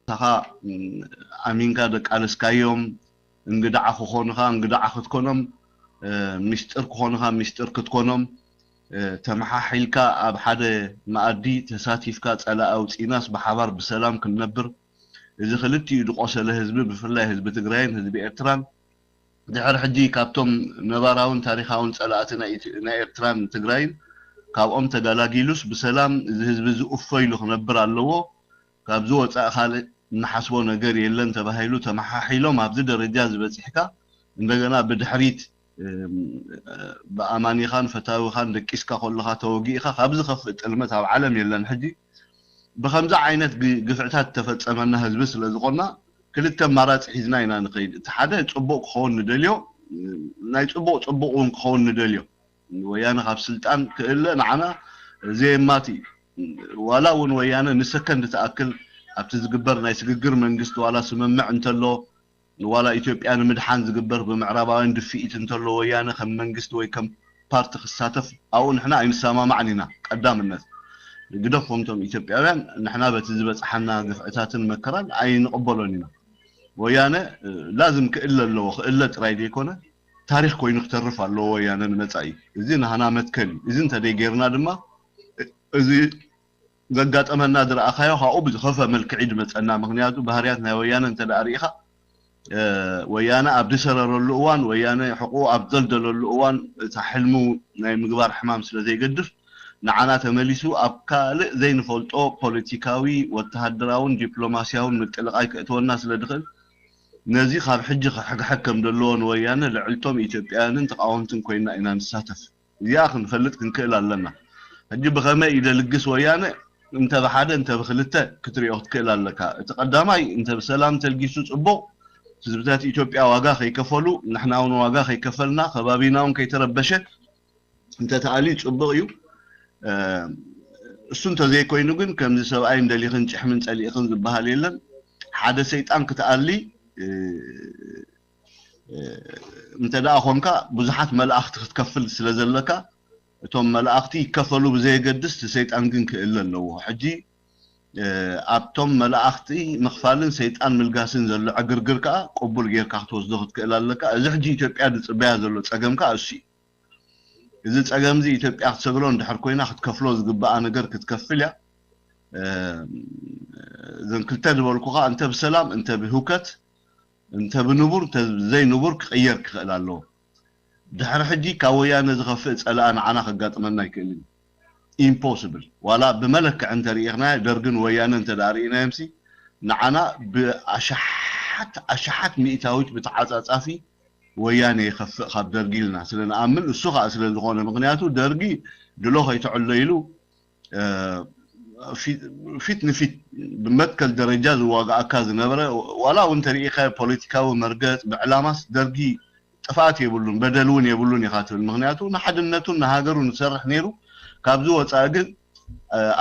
ምሳኻ ኣሚንካ ደቃለስካዮም፣ እንግዳዓ ክኾኑኻ እንግዳዓ ክትኮኖም፣ ሚስጥር ክኾኑኻ ሚስጥር ክትኮኖም፣ ተመሓሒልካ ኣብ ሓደ መኣዲ ተሳቲፍካ፣ ጸላኢ ኣውጺእናስ ብሓባር ብሰላም ክንነብር፣ እዚ ክልቲኡ ዝቆሰለ ህዝቢ፣ ብፍላይ ህዝቢ ትግራይን ህዝቢ ኤርትራን፣ ድሕሪ ሕጂ ካብቶም ነባራውን ታሪኻውን ጸላእቲ ናይ ኤርትራን ትግራይን፣ ካብኦም ተጋላጊሉስ ብሰላም እዚ ህዝቢ እዚ እፎ ኢሉ ክነብር ኣለዎ፣ ካብዚ ወጻኢ ካልእ እንሓስቦ ነገር የለን ተባሂሉ ተመሓሒሎም ኣብዚ ደረጃ ዝበጺሕካ፣ እንደገና ብድሕሪት ብኣማኒኻን ፈታዊኻን ደቂስካ ከለኻ ተወጊእኻ፣ ካብዚ ከፍእ ጥልመት ኣብ ዓለም የለን። ሕጂ ብኸምዚ ዓይነት ግፍዕታት ተፈጸመና ህዝቢ ስለ ዝኾንና፣ ክልተ ኣማራጺ ሒዝና ኢና ንኸይድ። እቲ ሓደ ጽቡቕ ክኸውን ንደልዮ፣ ናይ ጽቡቕ ጽቡቕ እውን ክኸውን ንደልዮ። ወያነ ካብ ስልጣን ክእለ ንዓና ዘየማቲ፣ ዋላ እውን ወያነ ንሰከንድ ትኣክል ኣብቲ ዝግበር ናይ ስግግር መንግስቲ ዋላ ስምምዕ እንተሎ፣ ዋላ ኢትዮጵያ ንምድሓን ዝግበር ብምዕራባውያን ድፍኢት እንተሎ፣ ወያነ ከም መንግስቲ ወይ ከም ፓርቲ ክሳተፍ ኣብኡ ንሕና ኣይንሰማማዕን ኢና። ቀዳምነት ግደፎም እቶም ኢትዮጵያውያን፣ ንሕና በቲ ዝበፅሓና ግፍዕታትን መከራን ኣይንቕበሎን ኢና። ወያነ ላዝም ክእለ ኣለዎ፣ ክእለ ጥራይ ዘይኮነ ታሪክ ኮይኑ ክተርፍ ኣለዎ ወያነ ንመፃኢ። እዚ ናህና መትከል እዩ። እዚ እንተደይ ጌርና ድማ እዚ ዘጋጠመና ዝረኣኻዮ ካብኡ ብዝኸፈ መልክዕ እዩ ዝመፀና። ምክንያቱ ባህርያት ናይ ወያነ እንተ ደኣ ርኢኻ፣ ወያነ ኣብ ዝሰረረሉ እዋን፣ ወያነ ሕቁኡ ኣብ ዘልደለሉ እዋን፣ እታ ሕልሙ ናይ ምግባር ሕማም ስለ ዘይገድፍ፣ ንዓና ተመሊሱ ኣብ ካልእ ዘይንፈልጦ ፖለቲካዊ፣ ወተሃደራውን ዲፕሎማስያውን ምጥልቓይ ከእትወና ስለ ዝኽእል፣ ነዚ ካብ ሕጂ ክሕግሐግ ከም ዘለዎ ንወያነ ልዕልቶም ኢትዮጵያውያንን ተቓወምትን ኮይና ኢና ንሳተፍ። እዚኣ ክንፈልጥ ክንክእል ኣለና። ሕጂ ብኸመይ እዩ ደልግስ ወያነ? እንተ ብሓደ እንተ ብክልተ ክትሪኦ ክትክእል ኣለካ። እቲ ቀዳማይ እንተ ብሰላም ተልጊሱ ጽቡቕ፣ ህዝብታት ኢትዮጵያ ዋጋ ከይከፈሉ፣ ንሕና እውን ዋጋ ከይከፈልና፣ ከባቢና እውን ከይተረበሸ እንተ ተኣልዩ ጽቡቕ እዩ። እሱ እንተዘይኮይኑ ግን ከምዚ ሰብኣይ እንደሊኽን ጭሕምን ጸሊእኽን ዝበሃል የለን። ሓደ ሰይጣን ክትኣሊ እንተ ደኣ ኾንካ ብዙሓት መላእኽቲ ክትከፍል ስለ ዘለካ እቶም መላእኽቲ ይከፈሉ ብዘየገድስ እቲ ሰይጣን ግን ክእለ ኣለዎ። ሕጂ ኣብቶም መላእኽቲ ምኽፋልን ሰይጣን ምልጋስን ዘሎ ዕግርግር ከኣ ቅቡል ጌርካ ክትወስዶ ክትክእል ኣለካ። እዚ ሕጂ ኢትዮጵያ ዝጽበያ ዘሎ ጸገም ከኣ እሱ እዩ። እዚ ጸገም እዚ ኢትዮጵያ ክትሰግሮ እንድሕር ኮይና ክትከፍሎ ዝግብኣ ነገር ክትከፍል እያ። እዘን ክልተ ዝበልኩኻ እንተ ብሰላም እንተ ብህውከት እንተ ብንቡር እንተ ዘይንቡር ክቕየር ክኽእል ኣለዎ። ድሕሪ ሕጂ ካብ ወያነ ዝኸፍእ ጸላኢ ንዓና ከጋጥመና ኣይክእልን። ኢምፖስብል። ዋላ ብመለክዕ እንተ ርኢኽናዮ፣ ደርግን ወያነ እንተ ደኣ ርኢናዮምሲ፣ ንዓና ብኣሽሓት ኣሽሓት ሚእታዊት ብተዓጻጻፊ ወያነ ይኸፍእ ካብ ደርጊ ኢልና ስለ ንኣምን፣ እሱ ኸኣ ስለ ዝኾነ፣ ምኽንያቱ ደርጊ ድሎ ከይትዕሎ ኢሉ ፊት ንፊት ብመትከል ደረጃ ዝዋግኣካ ዝነበረ፣ ዋላ እውን ተሪኢኻ ፖለቲካዊ መርገጽ ብዕላማስ ደርጊ ጥፍኣት የብሉን በደል እውን የብሉን ኢኻ ትብል። ምክንያቱ ንሓድነቱን ንሃገሩን ዝሰርሕ ነይሩ። ካብዚ ወፃኢ ግን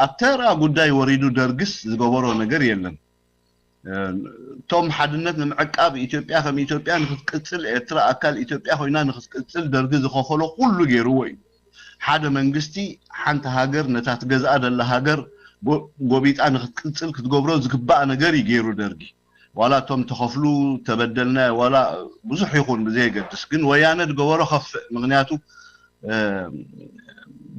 ኣብ ተራ ጉዳይ ወሪዱ ደርግስ ዝገበሮ ነገር የለን። እቶም ሓድነት ንምዕቃብ ኢትዮጵያ ከም ኢትዮጵያ ንክትቅፅል ኤርትራ ኣካል ኢትዮጵያ ኮይና ንክትቅፅል ደርጊ ዝኸፈሎ ኩሉ ገይርዎ እዩ። ሓደ መንግስቲ ሓንቲ ሃገር ነታ ትገዝኣ ደላ ሃገር ጎቢጣ ንክትቅፅል ክትገብሮ ዝግባእ ነገር እዩ ገይሩ ደርጊ። ዋላ እቶም ተኸፍሉ ተበደልና ዋላ ብዙሕ ይኹን ብዘየገድስ ግን ወያነ ዝገበሮ ከፍእ ምክንያቱ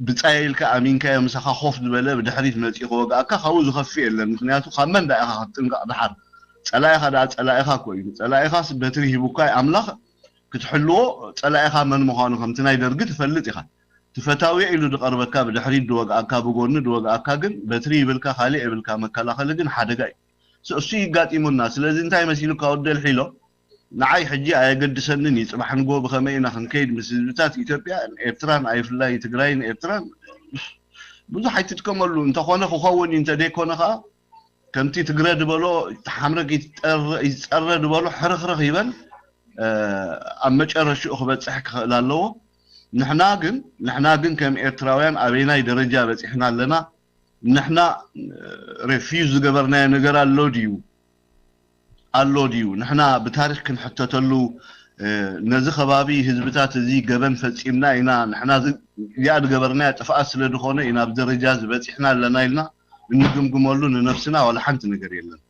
ብጻየ ኢልካ ኣሚንካዮ ምሳኻ ኮፍ ዝበለ ብድሕሪት መጺኡ ክወግኣካ ካብኡ ዝኸፍእ የለን። ምክንያቱ ካብ መን ዳ ኢኻ ክትጥንቀቕ ድሓር? ጸላኢኻ ደኣ ጸላኢኻ እኮ እዩ። ጸላኢኻስ በትሪ ሂቡካ ኣምላኽ ክትሕልዎ ጸላኢኻ መን ምዃኑ ከምቲ ናይ ደርጊ ትፈልጥ ኢኻ። ትፈታውዮ ኢሉ ዝቐርበካ ብድሕሪት ዝወግኣካ ብጎኒ ዝወግኣካ ግን በትሪ ይብልካ ካልእ የብልካ መከላኸሊ ግን ሓደጋ እዩ። እሱ ይጋጢሙና። ስለዚ እንታይ መሲሉካ ወዲ ኣልሒሎ ንዓይ ሕጂ ኣየገድሰንን እዩ። ጽባሕ ንጎ ብኸመይ ኢና ክንከይድ ምስ ህዝብታት ኢትዮጵያ ኤርትራን ኣይፍላይ ትግራይን ኤርትራን ብዙሕ ኣይትጥቀመሉ እንተኾነ ክኸውን እዩ እንተደይኮነ ከዓ ከምቲ ትግረ ዝበሎ ሓምረግ ይፀረ ዝበሎ ሕርኽርኽ ይበል ኣብ መጨረሽኡ ክበፅሕ ክኽእል ኣለዎ። ንሕና ግን ንሕና ግን ከም ኤርትራውያን ኣበይናይ ደረጃ በፂሕና ኣለና? ንሕና ሬፊውዝ ዝገበርናዮ ነገር ኣሎ ድዩ? ኣሎ ድዩ? ንሕና ብታሪክ ክንሕተተሉ ነዚ ከባቢ ህዝብታት እዚ ገበን ፈፂምና ኢና ንሕና እዚኣ ዝገበርናዮ ጥፍኣት ስለ ዝኾነ ኢና ኣብ ደረጃ ዝበፂሕና ኣለና ኢልና እንግምግመሉ ንነብስና ዋላ ሓንቲ ነገር የለን።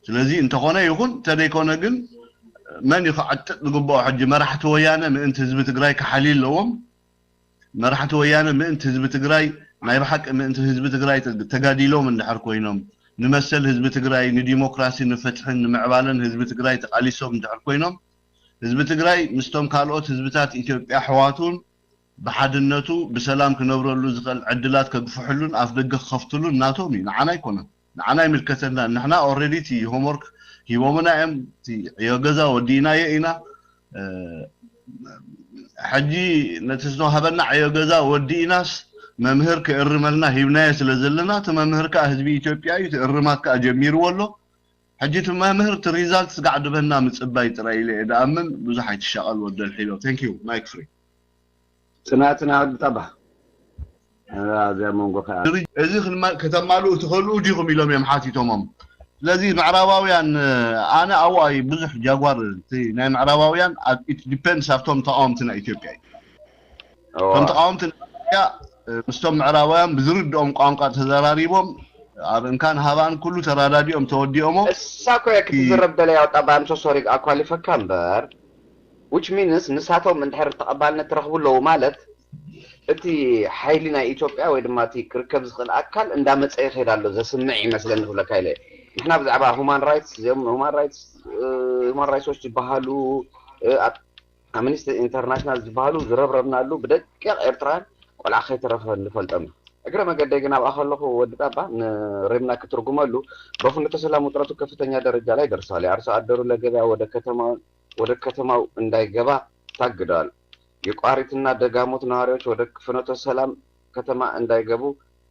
ስለዚ እንተኾነ ይኹን እንተደይኮነ ግን መን እዩ ክዕጥቕ ዝግብኦ? ሕጂ መራሕቲ ወያነ ምእንቲ ህዝቢ ትግራይ ክሓልዩ ኣለዎም። መራሕቲ ወያነ ምእንቲ ህዝቢ ትግራይ ናይ ብሓቂ ምእንቲ ህዝቢ ትግራይ ተጋዲሎም እንድሕር ኮይኖም ንመሰል ህዝቢ ትግራይ ንዲሞክራሲ ንፍትሕን ንምዕባለን ህዝቢ ትግራይ ተቃሊሶም እንድሕር ኮይኖም ህዝቢ ትግራይ ምስቶም ካልኦት ህዝብታት ኢትዮጵያ ኣሕዋቱን ብሓድነቱ ብሰላም ክነብረሉ ዝኽእል ዕድላት ከግፍሕሉን ኣፍ ደገ ክኸፍትሉን ናቶም እዩ። ንዓና ኣይኮነን፣ ንዓና ኣይምልከተና። ንሕና ኦልሬዲ እቲ ሆምወርክ ሂቦምና እዮም። እቲ ዕዮ ገዛ ወዲእናዮ ኢና። ሕጂ ነቲ ዝተዋህበና ዕዮ ገዛ ወዲእናስ መምህር ክእርመልና ሂብናዮ ስለ ዘለና እቲ መምህር ከዓ ህዝቢ ኢትዮጵያ እዩ። እቲ እርማት ከዓ ጀሚርዎ ኣሎ። ሕጂ እቲ መምህር እቲ ሪዛልት ስጋዕ ድበና ምፅባይ ጥራይ ኢለ እየ ድኣምን። ብዙሕ ኣይትሻቐል ወደል ሒሎ። Thank you. Mic free. ፅናትና ወዲ ጠባ እዚኣ መንጎ ከዓ እዚ ከተማልኡ ትኽእሉ ዲኹም ኢሎም እዮም ሓቲቶሞም። ስለዚ ምዕራባውያን ኣነ ኣብኡ ኣይ ብዙሕ ጃጓር ናይ ምዕራባውያን ዲፐንድስ ኣብቶም ተቃወምቲ ናይ ኢትዮጵያ እዩ። እቶም ተቃወምቲ ናይ ኢትዮጵያ ምስቶም ምዕራባውያን ብዝርድኦም ቋንቋ ተዘራሪቦም ኣብ እንካን ሃባን ኩሉ ተራዳዲኦም ተወዲኦሞ። እሳ እኮ እያ ክትዝረብ ደለያ ወጣ ባምሶ ሶሪ ኣኳሊፈካ እምበር which means ንሳቶም እንድሕር ተቐባልነት ትረኽቡ ኣለዉ ማለት እቲ ሓይሊ ናይ ኢትዮጵያ ወይ ድማ እቲ ክርከብ ዝኽእል ኣካል እንዳመፀ ይኸይድ ኣሎ ዘስምዕ ይመስለኒ ክብለካ ኢለ። ንሕና ብዛዕባ human rights እዚኦም human rights human rights watch ዝበሃሉ ኣምኒስቲ ኢንተርናሽናል ዝበሃሉ ዝረብረብናሉ ብደቂቕ ኤርትራውያን ቆልዓ ከይተረፈ ንፈልጦም። እግረ መገደይ ግን ኣብኣ ከለኹ ወዲ ጣባ ንሬምና ክትርጉመሉ በፍኖተ ሰላም ውጥረቱ ከፍተኛ ደረጃ ላይ ደርሷል። የአርሶ አደሩ ለገበያ ወደ ከተማው እንዳይገባ ታግደዋል። የቋሪትና ደጋሞት ነዋሪዎች ወደ ፍኖተ ሰላም ከተማ እንዳይገቡ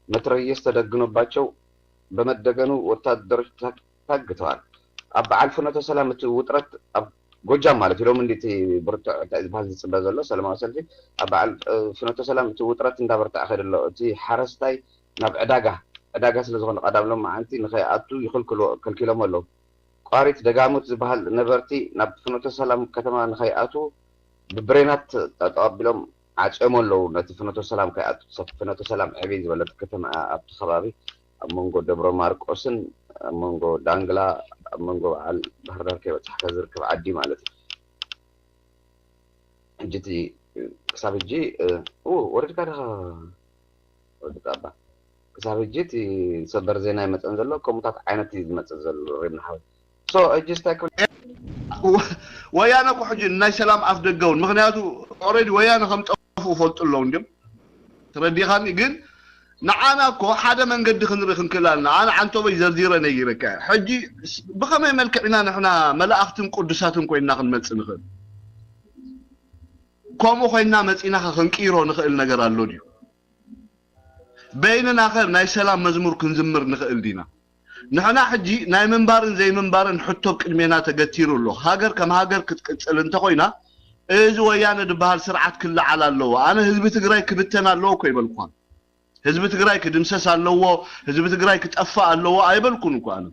መትረየስ ተደግኖባቸው በመደገኑ ወታደሮች ታግተዋል። ኣብ በዓል ፍኖተ ሰላም እቲ ውጥረት ኣብ ጎጃም ማለት ኢሎም እንዲ እቲ ብርቱዕ እንታይ ዝበሃል ዝፅበ ዘሎ ሰላማዊ ሰልፊ ኣብ በዓል ፍኖተ ሰላም እቲ ውጥረት እንዳበርትዐ ከይዱ ኣሎ። እቲ ሓረስታይ ናብ ዕዳጋ ዕዳጋ ስለ ዝኾነ ቀዳም ሎም መዓንቲ ንኸይኣቱ ይኽልክልዎ ከልኪሎም ኣለዉ። ቋሪት ደጋሙት ዝበሃል ነበርቲ ናብ ፍኖተ ሰላም ከተማ ንኸይኣትዉ ብብሬናት ጠጠው ኣቢሎም ዓፅዮም ኣለዉ። ነቲ ፍኖተ ሰላም ከይኣቱ ሰብ ፍኖተ ሰላም ዕብይ ዝበለት ከተማ ኣብቲ ከባቢ ኣብ መንጎ ደብረ ማርቆስን ኣብ መንጎ ዳንግላ ኣብ መንጎ በዓል ባህርዳር ከይበፃሕካ ዝርከብ ዓዲ ማለት እዩ። ሕጂ እቲ ክሳብ ሕጂ ወረድካ ዲኻ ወዲ ጣባ? ክሳብ ሕጂ እቲ ሰበር ዜና ይመፀን ዘሎ ከምኡታት ዓይነት እዩ ዝመፅእ ዘሎ ሬምና ሓወይ። So ሕጂ እንታይ ክብል ወያነ እኮ ሕጂ ናይ ሰላም ኣፍ ደገውን ምክንያቱ ኦልሬዲ ወያነ ከም ጠፍኡ ፈልጡ ኣለዉ እንዲም ተረዲኻኒ። ግን ንዓና እኮ ሓደ መንገዲ ክንርኢ ክንክእል ኣለና። ኣነ ዓንቶበይ ዘርዚረ ነጊረካ ሕጂ ብኸመይ መልክዕ ኢና ንሕና መላእኽትን ቅዱሳትን ኮይንና ክንመፅእ ንኽእል? ከምኡ ኮይንና መፂና ክንቅይሮ ንኽእል ነገር ኣሎ ድዩ? በይንና ኸ ናይ ሰላም መዝሙር ክንዝምር ንኽእል ዲና? ንሕና ሕጂ ናይ ምንባርን ዘይምንባርን ሕቶ ኣብ ቅድሜና ተገቲሩ ኣሎ። ሃገር ከም ሃገር ክትቅፅል እንተኾይና እዚ ወያነ ዝበሃል ስርዓት ክለዓል ኣለዎ። ኣነ ህዝቢ ትግራይ ክብተን ኣለዎ እኮ ይበልኳን። ህዝቢ ትግራይ ክድምሰስ ኣለዎ፣ ህዝቢ ትግራይ ክጠፍእ ኣለዎ ኣይበልኩን እኮ ኣነ።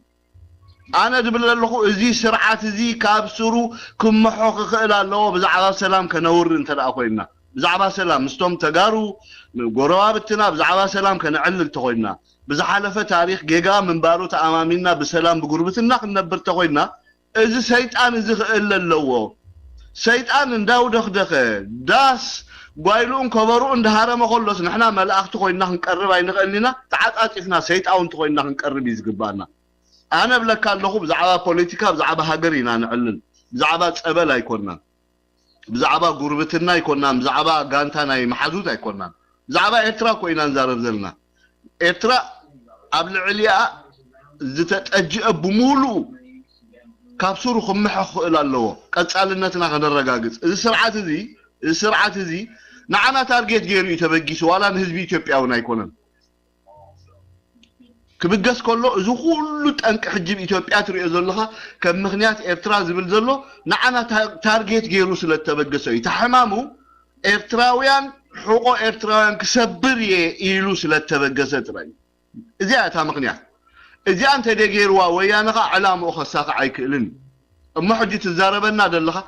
ኣነ ዝብል ዘለኹ እዚ ስርዓት እዚ ካብ ስሩ ክምሖ ክኽእል ኣለዎ። ብዛዕባ ሰላም ከነውሪ እንተ ደኣ ኮይንና ብዛዕባ ሰላም ምስቶም ተጋሩ ጎረባብትና ብዛዕባ ሰላም ከነዕልል ተኾይንና ብዝሓለፈ ታሪኽ ጌጋ ምንባሩ ተኣማሚንና ብሰላም ብጉርብትና ክንነብር ተኾይንና እዚ ሰይጣን እዚ ክእለ ኣለዎ። ሰይጣን እንዳውደኽደኸ ዳስ ጓይሉኡን ከበሩኡ እንዳሃረመ ከሎስ ንሕና መላእኽቲ ኮይንና ክንቀርብ ኣይንኽእልን ኢና። ተዓፃፂፍና ሰይጣውንቲ ኮይንና ክንቀርብ እዩ ዝግባኣና። ኣነ እብለካ ኣለኹ ብዛዕባ ፖለቲካ ብዛዕባ ሃገር ኢና ንዕልል። ብዛዕባ ፀበል ኣይኮንናን። ብዛዕባ ጉርብትና ኣይኮንናን። ብዛዕባ ጋንታ ናይ መሓዙት ኣይኮንናን። ብዛዕባ ኤርትራ እኮ ኢና ንዛረብ ዘለና። ኤርትራ ኣብ ልዕሊኣ ዝተጠጅአ ብምሉኡ ካብ ስሩ ክምሐ ክኽእል ኣለዎ። ቀፃልነትና ከነረጋግፅ እዚ ስርዓት እዚ እዚ ስርዓት እዚ ንዓና ታርጌት ገይሩ እዩ ተበጊሱ ዋላ ንህዝቢ ኢትዮጵያ እውን ኣይኮነን። ክብገስ ከሎ እዚ ኩሉ ጠንቂ ሕጂ ኣብ ኢትዮጵያ ትሪኦ ዘለኻ ከም ምኽንያት ኤርትራ ዝብል ዘሎ ንዓና ታርጌት ገይሩ ስለ እተበገሰ እዩ። እታ ሕማሙ ኤርትራውያን ሕቆ ኤርትራውያን ክሰብር እየ ኢሉ ስለ እተበገሰ ጥራይ እዩ። እዚኣ እታ ምኽንያት። እዚኣ እንተደይ ገይርዋ ወያነ ኸዓ ዕላምኡ ከሳኽዕ ኣይክእልን እዩ። እሞ ሕጂ ትዛረበና ዘለኻ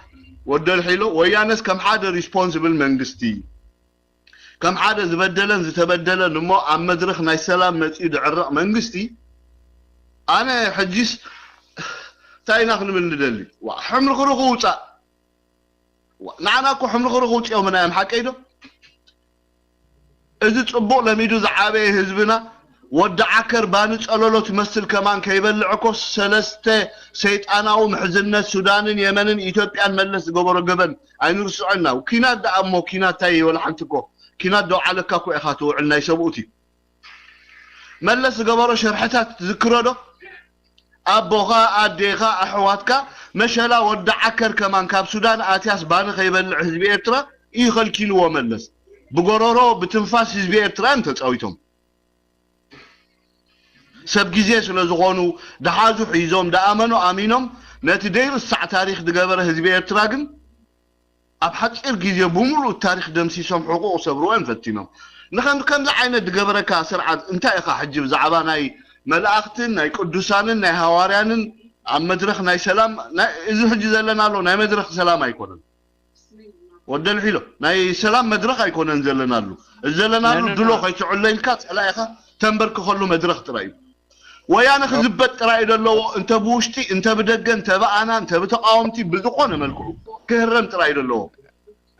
ወደል ሒሎ ወያነስ ከም ሓደ ሪስፖንስብል መንግስቲ ከም ሓደ ዝበደለን ዝተበደለን እሞ ኣብ መድረኽ ናይ ሰላም መፂኡ ድዕረቕ መንግስቲ ኣነ ሕጂስ እንታይ ኢና ክንብል ንደሊ? ዋ፣ ሕምርኽርኹ ውፃእ። ዋ፣ ንዓና እኮ ሕምርኽርኹ ውፅኦምና እዮም፣ ሓቀይ ዶ? እዚ ፅቡቕ ለሚዱ ዝዓበየ ህዝብና ወዲ ዓከር ባኒ ፀለሎ ትመስል ከማን ከይበልዕ እኮ ሰለስተ ሰይጣናዊ ምሕዝነት ሱዳንን የመንን ኢትዮጵያን መለስ ዝገበሮ ገበን ኣይንርስዖ ኢና። ኪናት ደኣ እሞ ኪናት እንታይ ወላ ሓንቲ እኮ ኪናት ደው ዓለካ እኮ ኢኻ ትውዕል ናይ ሰብኡት እዩ። መለስ ዝገበሮ ሸርሕታት ትዝክሮ ዶ? ኣቦኻ፣ ኣዴኻ፣ ኣሕዋትካ፣ መሸላ ወዲ ዓከር ከማን ካብ ሱዳን ኣትያስ ባኒ ከይበልዕ ህዝቢ ኤርትራ እዩ ከልኪልዎ መለስ። ብጎረሮ ብትንፋስ ህዝቢ ኤርትራ እዮም ተጻዊቶም። ሰብ ግዜ ስለ ዝኾኑ፣ ደሓዙ ሒዞም፣ ደኣመኑ ኣሚኖም፣ ነቲ ደይርሳዕ ታሪኽ ዝገበረ ህዝቢ ኤርትራ ግን ኣብ ሓፂር ግዜ ብምሉእ ታሪኽ ደምሲሶም ሕቑቕ ሰብርዎ እዮም ፈቲኖም። ንኸም ከምዚ ዓይነት ዝገበረካ ስርዓት እንታይ ኢኻ ሕጂ ብዛዕባ ናይ መላእኽትን ናይ ቅዱሳንን ናይ ሃዋርያንን ኣብ መድረኽ ናይ ሰላም ናይ እዚ ሕጂ ዘለናሉ ናይ መድረኽ ሰላም ኣይኮነን። ወደልሒሎ ናይ ሰላም መድረኽ ኣይኮነን ዘለናሉ። እዚ ዘለናሉ No, no, ድሎ no. ከይትዕሎ ኢልካ ጸላኢኻ ተንበርክኸሉ መድረኽ ጥራይ እዩ። ወያነ ክዝበጥ ጥራይ እዩ ዘለዎ። እንተ ብውሽጢ እንተ ብደገ እንተ ብኣና እንተ ብተቃወምቲ ብዝኾነ መልክዑ ክህረም ጥራይ እዩ ዘለዎ።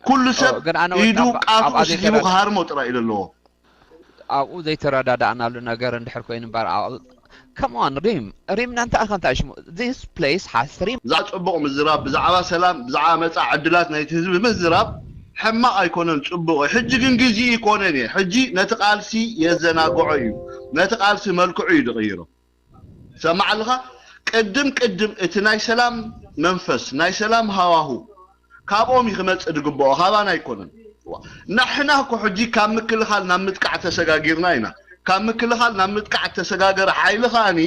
ኩሉ ሰብ ግን ኣነ ኢዱ ወዲ ኣብ- ቃቱ ኣብኣ ስሒቡ ዘይተረዳ- ክሃርሞ ጥራይ እዩ ዘለዎ። ኣብኡ ዘይተረዳዳእናሉ ነገር እንድሕር ኮይኑ እምበር ኣብኡ come on ሪም ሪም ናንተ ኣኻ እንታይ ሽሙ this place has three ብዛዕባ ጽቡቕ ምዝራብ፣ ብዛዕባ ሰላም፣ ብዛዕባ መጻ ዕድላት ናይቲ ህዝቢ ምዝራብ ሕማቕ ኣይኮነን፣ ጽቡቕ እዩ። ሕጂ ግን ግዜ ይኮነን እየ። ሕጂ ነቲ ቃልሲ የዘናግዖ እዩ፣ ነቲ ቃልሲ መልክዑ እዩ ዝቕይሮ። ሰማዕ ኣለኻ? ቅድም ቅድም እቲ ናይ ሰላም መንፈስ፣ ናይ ሰላም ሃዋሁ ካብኦም እዩ ክመጽእ ዝግብኦ፣ ካባና ኣይኮነን። ዋ፣ ንሕና እኮ ሕጂ ካብ ምክልኻል ናብ ምጥቃዕ ተሰጋጊርና ኢና። ካብ ምክልኻል ናብ ምጥቃዕ ተሰጋገረ ሓይሊ ከኣኒ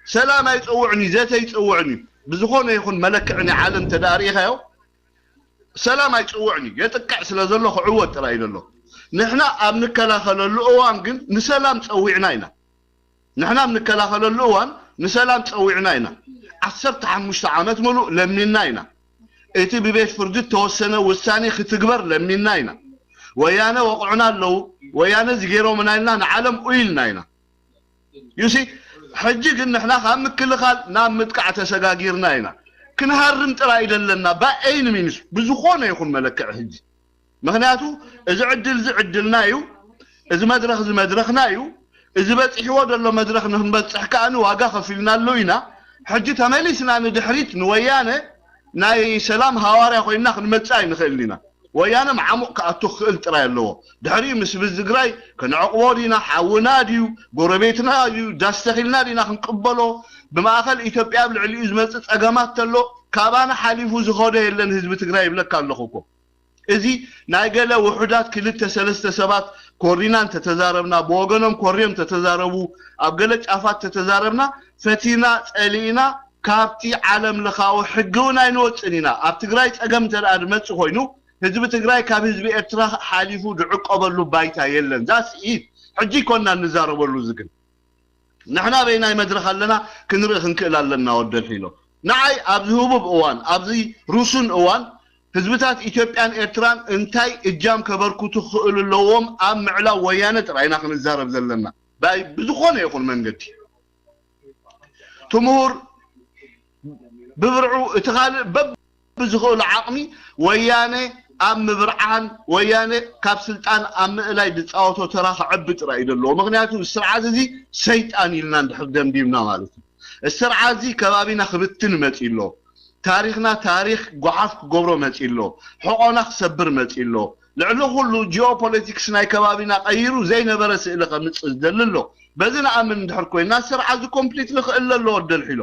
ሰላም ኣይጸውዕን እዩ፣ ዘተ ይጸውዕን እዩ። ብዝኾነ ይኹን መለክዒ ናይ ዓለም ተዳርእኻዮ ሰላም ኣይጸውዕን እዩ። የጥቅዕ ስለ ዘሎ ክዕወት ጥራይ እዩ ዘሎ። ንሕና ኣብ ንከላኸለሉ እዋን ግን ንሰላም ጸዊዕና ኢና። ንሕና ኣብ ንከላኸለሉ እዋን ንሰላም ጸዊዕና ኢና። ዓሰርተ ሓሙሽተ ዓመት ምሉእ ለሚንና ኢና። እቲ ብቤት ፍርዲ እተወሰነ ውሳኔ ክትግበር ለሚንና ኢና። ወያነ ወቕዑና ኣለዉ፣ ወያነ እዚ ገይሮምና ኢልና ንዓለም ኡይ ኢልና ኢና። ዩሲ ሕጂ ግን ንሕና ካብ ምክልኻል ናብ ምጥቃዕ ተሰጋጊርና ኢና። ክንሃርም ጥራይ እዩ ዘለና ባኤኒ ሚንስ ብዝኾነ ይኹን መለክዒ ሕጂ። ምኽንያቱ እዚ ዕድል እዚ ዕድልና እዩ። እዚ መድረኽ እዚ መድረኽና እዩ። እዚ በፂሕዎ ዘሎ መድረኽ ንክንበፅሕ ከኣ ዋጋ ከፊልናሉ ኢና። ሕጂ ተመሊስና ንድሕሪት ንወያነ ናይ ሰላም ሃዋርያ ኮይንና ክንመፅእ ኣይንኽእልን ኢና። ወያነ መዓሙቕ ክኣቱ ክኽእል ጥራይ ኣለዎ። ድሕሪኡ ምስ ህዝቢ ትግራይ ከነዕቕቦ ዲና? ሓውና ድዩ? ጎረቤትና ድዩ? ዳስ ተኺልና ዲና ክንቅበሎ? ብማእኸል ኢትዮጵያ ኣብ ልዕሊኡ ዝመፅእ ፀገማት ተሎ ካባና ሓሊፉ ዝኸዶ የለን ህዝቢ ትግራይ ይብለካ ኣለኹ እኮ። እዚ ናይ ገለ ውሑዳት ክልተ ሰለስተ ሰባት ኮሪና እንተተዛረብና፣ ብወገኖም ኮርዮም እንተተዛረቡ፣ ኣብ ገለ ጫፋት እንተተዛረብና፣ ፈቲና ጸሊእና ካብቲ ዓለም ለኻዊ ሕጊ እውን ኣይንወፅን ኢና። ኣብ ትግራይ ፀገም እንተ ደኣ ዝመፅእ ኮይኑ ህዝቢ ትግራይ ካብ ህዝቢ ኤርትራ ሓሊፉ ዝዕቆበሉ ባይታ የለን። ዛስ ኢት። ሕጂ ይኮና እንዛረበሉ እዚ ግን ንሕና በይናይ መድረኽ ኣለና ክንርኢ ክንክእል ኣለና። ወደልሒሎ ንዓይ ኣብዚ ህቡብ እዋን ኣብዚ ሩሱን እዋን ህዝብታት ኢትዮጵያን ኤርትራን እንታይ እጃም ከበርክቱ ክኽእሉ ኣለዎም ኣብ ምዕላው ወያነ ጥራይ ኢና ክንዛረብ ዘለና። ባይ ብዝኾነ ይኹን መንገዲ እቲ ምሁር ብብርዑ እቲ ካልእ በብዝኽእሉ ዓቕሚ ወያነ ኣብ ምብርዓን ወያነ ካብ ስልጣን ኣብ ምእላይ ዝፃወቶ ተራ ክዕቢ ጥራይ እዩ ዘለዎ። ምክንያቱ እዚ ስርዓት እዚ ሰይጣን ኢልና እንድሕር ደምዲምና ማለት እዩ። እዚ ስርዓት እዚ ከባቢና ክብትን መፂ ኣሎ። ታሪኽና ታሪኽ ጓሓፍ ክገብሮ መፂ ኣሎ። ሕቆና ክሰብር መፂ ኣሎ። ልዕሊ ኩሉ ጂኦፖለቲክስ ናይ ከባቢና ቀይሩ ዘይነበረ ስእሊ ከምፅእ ዝደሊ ኣሎ። በዚ ንኣምን እንድሕር ኮይና ስርዓት እዚ ኮምፕሊትሊ ክእለ ኣለዎ። ደልሒሎ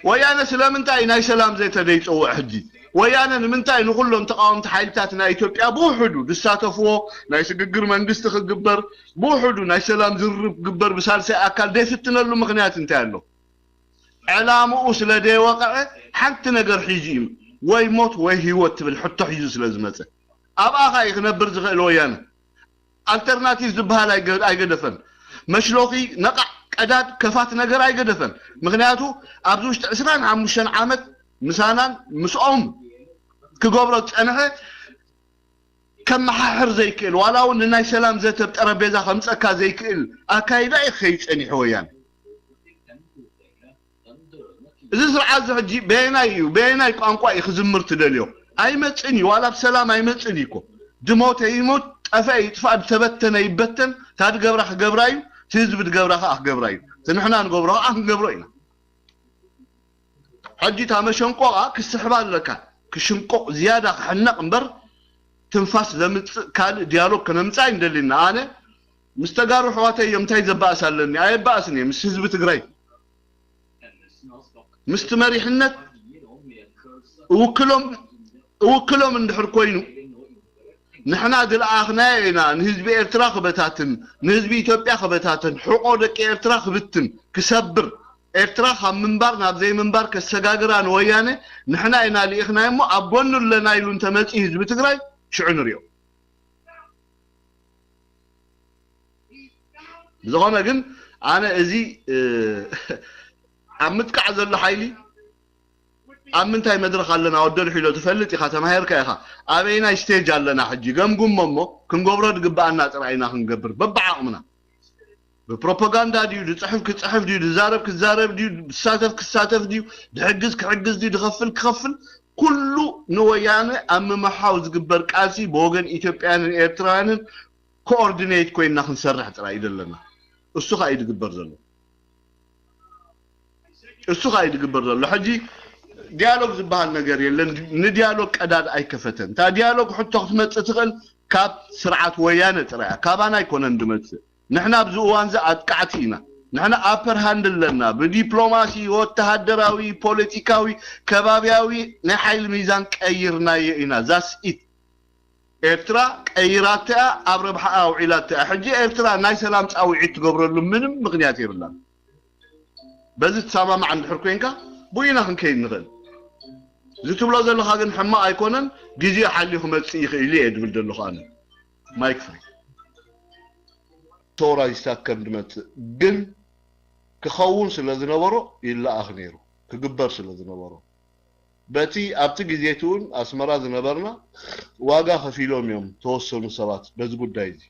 ወያነ ስለምንታይ ናይ ሰላም ዘተ ዘይፀውዕ ሕጂ? ወያነ ንምንታይ ንኩሎም ተቃወምቲ ሓይልታት ናይ ኢትዮጵያ ብውሕዱ ዝሳተፍዎ ናይ ስግግር መንግስቲ ክግበር ብውሕዱ ናይ ሰላም ዝርርብ ክግበር ብሳልሳይ ኣካል ዘይፍትነሉ ምክንያት እንታይ ኣሎ? ዕላምኡ ስለ ዘይወቀዐ ሓንቲ ነገር ሒዙ እዩ ወይ ሞት ወይ ህይወት ትብል ሕቶ ሒዙ ስለ ዝመፀ ኣብኣ ኸኣ እዩ ክነብር ዝኽእል ወያነ። ኣልተርናቲቭ ዝበሃል ኣይገ- ኣይገደፈን። መሽሎኺ ነቓዕ ቀዳድ ከፋት ነገር ኣይገደፈን። ምክንያቱ ኣብዚ ውሽጢ ዕስራን ሓሙሽተን ዓመት ምሳናን ምስኦም ክገብሮ ዝፀንሐ ከመሓሕር ዘይክእል ዋላ እውን ንናይ ሰላም ዘተ ኣብ ጠረጴዛ ከምፀካ ዘይክእል ኣካይዳ እዩ ክኸይድ ፀኒሑ ወያነ። እዚ ስርዓት እዚ ሕጂ በየናይ እዩ፣ በየናይ ቋንቋ እዩ ክዝምር ትደልዮ? ኣይመጽን እዩ። ዋላ ብሰላም ኣይመጽን እዩ እኮ። ድሞተ ይሙት፣ ጠፍአ ይጥፋእ፣ ዝተበተነ ይበተን። እታ ድገብራ ክገብራ እዩ፣ እቲ ህዝቢ ድገብራ ከዓ ክገብራ እዩ። እቲ ንሕና ንገብሮ ከዓ ክንገብሮ ኢና። ሕጂ እታ መሸንቆቓ ክስሕባ ኣለካ። ክሽንቆቕ ዝያዳ ክሕነቕ እምበር ትንፋስ ዘምጽእ ካልእ ዲያሎግ ከነምጽእ ኣይንደልን ኢና። ኣነ ምስ ተጋሩ ኣሕዋተይ እዮም እንታይ ዘባእስ ኣለኒ? ኣየባእስን እየ ምስ ህዝቢ ትግራይ። ምስቲ መሪሕነት እውክሎም እውክሎም እንድሕር ኮይኑ ንሕና ዝለኣኽናዮ ኢና ንህዝቢ ኤርትራ ክበታትን ንህዝቢ ኢትዮጵያ ክበታትን ሕቆ ደቂ ኤርትራ ክብትን ክሰብር ኤርትራ ካብ ምንባር ናብ ዘይምንባር ከሰጋግራ ንወያነ ንሕና ኢና ልኢኽናዮ እሞ ኣብ ጎኑ ኣለና ኢሉ እንተመፅእ ህዝቢ ትግራይ ሽዑ ንሪኦ። ብዝኾነ ግን ኣነ እዚ ኣብ ምጥቃዕ ዘሎ ሓይሊ ኣብ ምንታይ መድረኽ ኣለና ወደልሑ ኢሎ ትፈልጥ ኢኻ፣ ተማሂርካ ኢኻ። ኣበይናይ ስቴጅ ኣለና ሕጂ ገምጉሞ እሞ ክንገብሮ ዝግብኣና ጥራይ ኢና ክንገብር በብዓቕምና። ብፕሮፓጋንዳ ድዩ፣ ዝጽሕፍ ክጽሕፍ ድዩ፣ ዝዛረብ ክዛረብ ድዩ፣ ዝሳተፍ ክሳተፍ ድዩ፣ ዝሕግዝ ክሕግዝ ድዩ፣ ዝኸፍል ክኸፍል፣ ኩሉ ንወያነ ኣብ ምምሓው ዝግበር ቃልሲ ብወገን ኢትዮጵያውያንን ኤርትራውያንን ኮኦርዲኔት ኮይንና ክንሰርሕ ጥራይ እዩ ዘለና። እሱ ኸኣ እዩ ዝግበር ዘሎ። እሱ ኸኣ እዩ ዝግበር ዘሎ። ሕጂ ዲያሎግ ዝበሃል ነገር የለን። ንዲያሎግ ቀዳድ ኣይከፈተን። እታ ዲያሎግ ሕቶ ክትመጽእ ትኽእል ካብ ስርዓት ወያነ ጥራይ እያ። ካባና ኣይኮነን ዝመጽእ። ንሕና ኣብዚ እዋን እዚ ኣጥቃዕቲ ኢና። ንሕና ኣፐር ሃንድ ኣለና። ብዲፕሎማሲ፣ ወተሃደራዊ፣ ፖለቲካዊ፣ ከባብያዊ ናይ ሓይሊ ሚዛን ቀይርናዮ ኢና። ዛስ ኢት። ኤርትራ ቀይራታ እያ፣ ኣብ ረብሓኣ ኣውዒላታ እያ። ሕጂ ኤርትራ ናይ ሰላም ጻውዒት ትገብረሉ ምንም ምኽንያት የብላን። በዚ ትሰማማዕ እንድሕር ኮይንካ ብኡ ኢና ክንከይድ ንኽእል። እዚ ትብሎ ዘለኻ ግን ሕማቕ ኣይኮነን፣ ግዜ ሓልዩ ክመጽእ ይኽእል እየ ድብል ዘለኹ ኣነ። ማይክ ፍሪ። ተወራጅታት ከም ድመጽእ ግን ክኸውን ስለ ዝነበሮ ይለኣኽ ነይሩ፣ ክግበር ስለ ዝነበሮ። በቲ ኣብቲ ግዜ እቲ እውን ኣስመራ ዝነበርና ዋጋ ከፊሎም እዮም ተወሰኑ ሰባት በዚ ጉዳይ እዚ።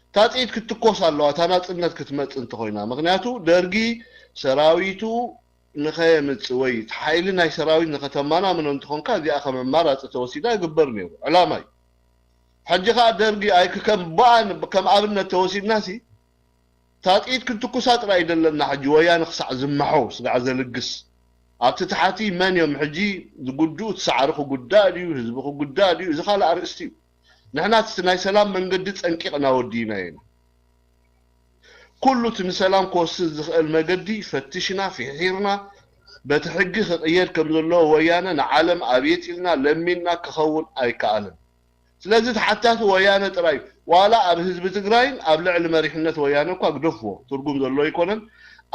እታ ጥይት ክትትኮስ ኣለዋ፣ እታ ናጽነት ክትመጽእ እንተኾይና። ምኽንያቱ ደርጊ ሰራዊቱ ንኸየምጽእ ወይ እቲ ሓይሊ ናይ ሰራዊት ንኸተማናምኖ እንተኾንካ እዚኣ ከም ኣማራጺ ተወሲዳ ይግበር ነይሩ። ዕላማ እዩ። ሕጂ ኸኣ ደርጊ ኣይክ-፣ ከም ብኣን-፣ ከም ኣብነት ተወሲድናሲ እታ ጥይት ክትኩሳ ጥራይ ደለና ሕጂ ወያነ ክሳዕ ዝመሖ ስጋዕ ዘልግስ ኣብቲ ታሕቲ መን እዮም ሕጂ ዝጉድኡ? እቲ ሳዕሪ ክጉዳእ ድዩ? ህዝቢ ክጉዳእ ድዩ? እዚ ካልእ ኣርእስቲ እዩ። ንሕና እቲ ናይ ሰላም መንገዲ ጸንቂቕና ወዲእናዮ ኢና። ኩሉ እቲ ንሰላም ክወስድ ዝኽእል መገዲ ፈቲሽና ፊሒርና በቲ ሕጊ ክቕየድ ከም ዘለዎ ወያነ ንዓለም ኣብየት ኢልና ለሚንና ክኸውን ኣይከኣልን። ስለዚ ተሓታቲ ወያነ ጥራይ እዩ። ዋላ ኣብ ህዝቢ ትግራይን ኣብ ልዕሊ መሪሕነት ወያነ እኳ ግደፍዎ፣ ትርጉም ዘለዎ ኣይኮነን።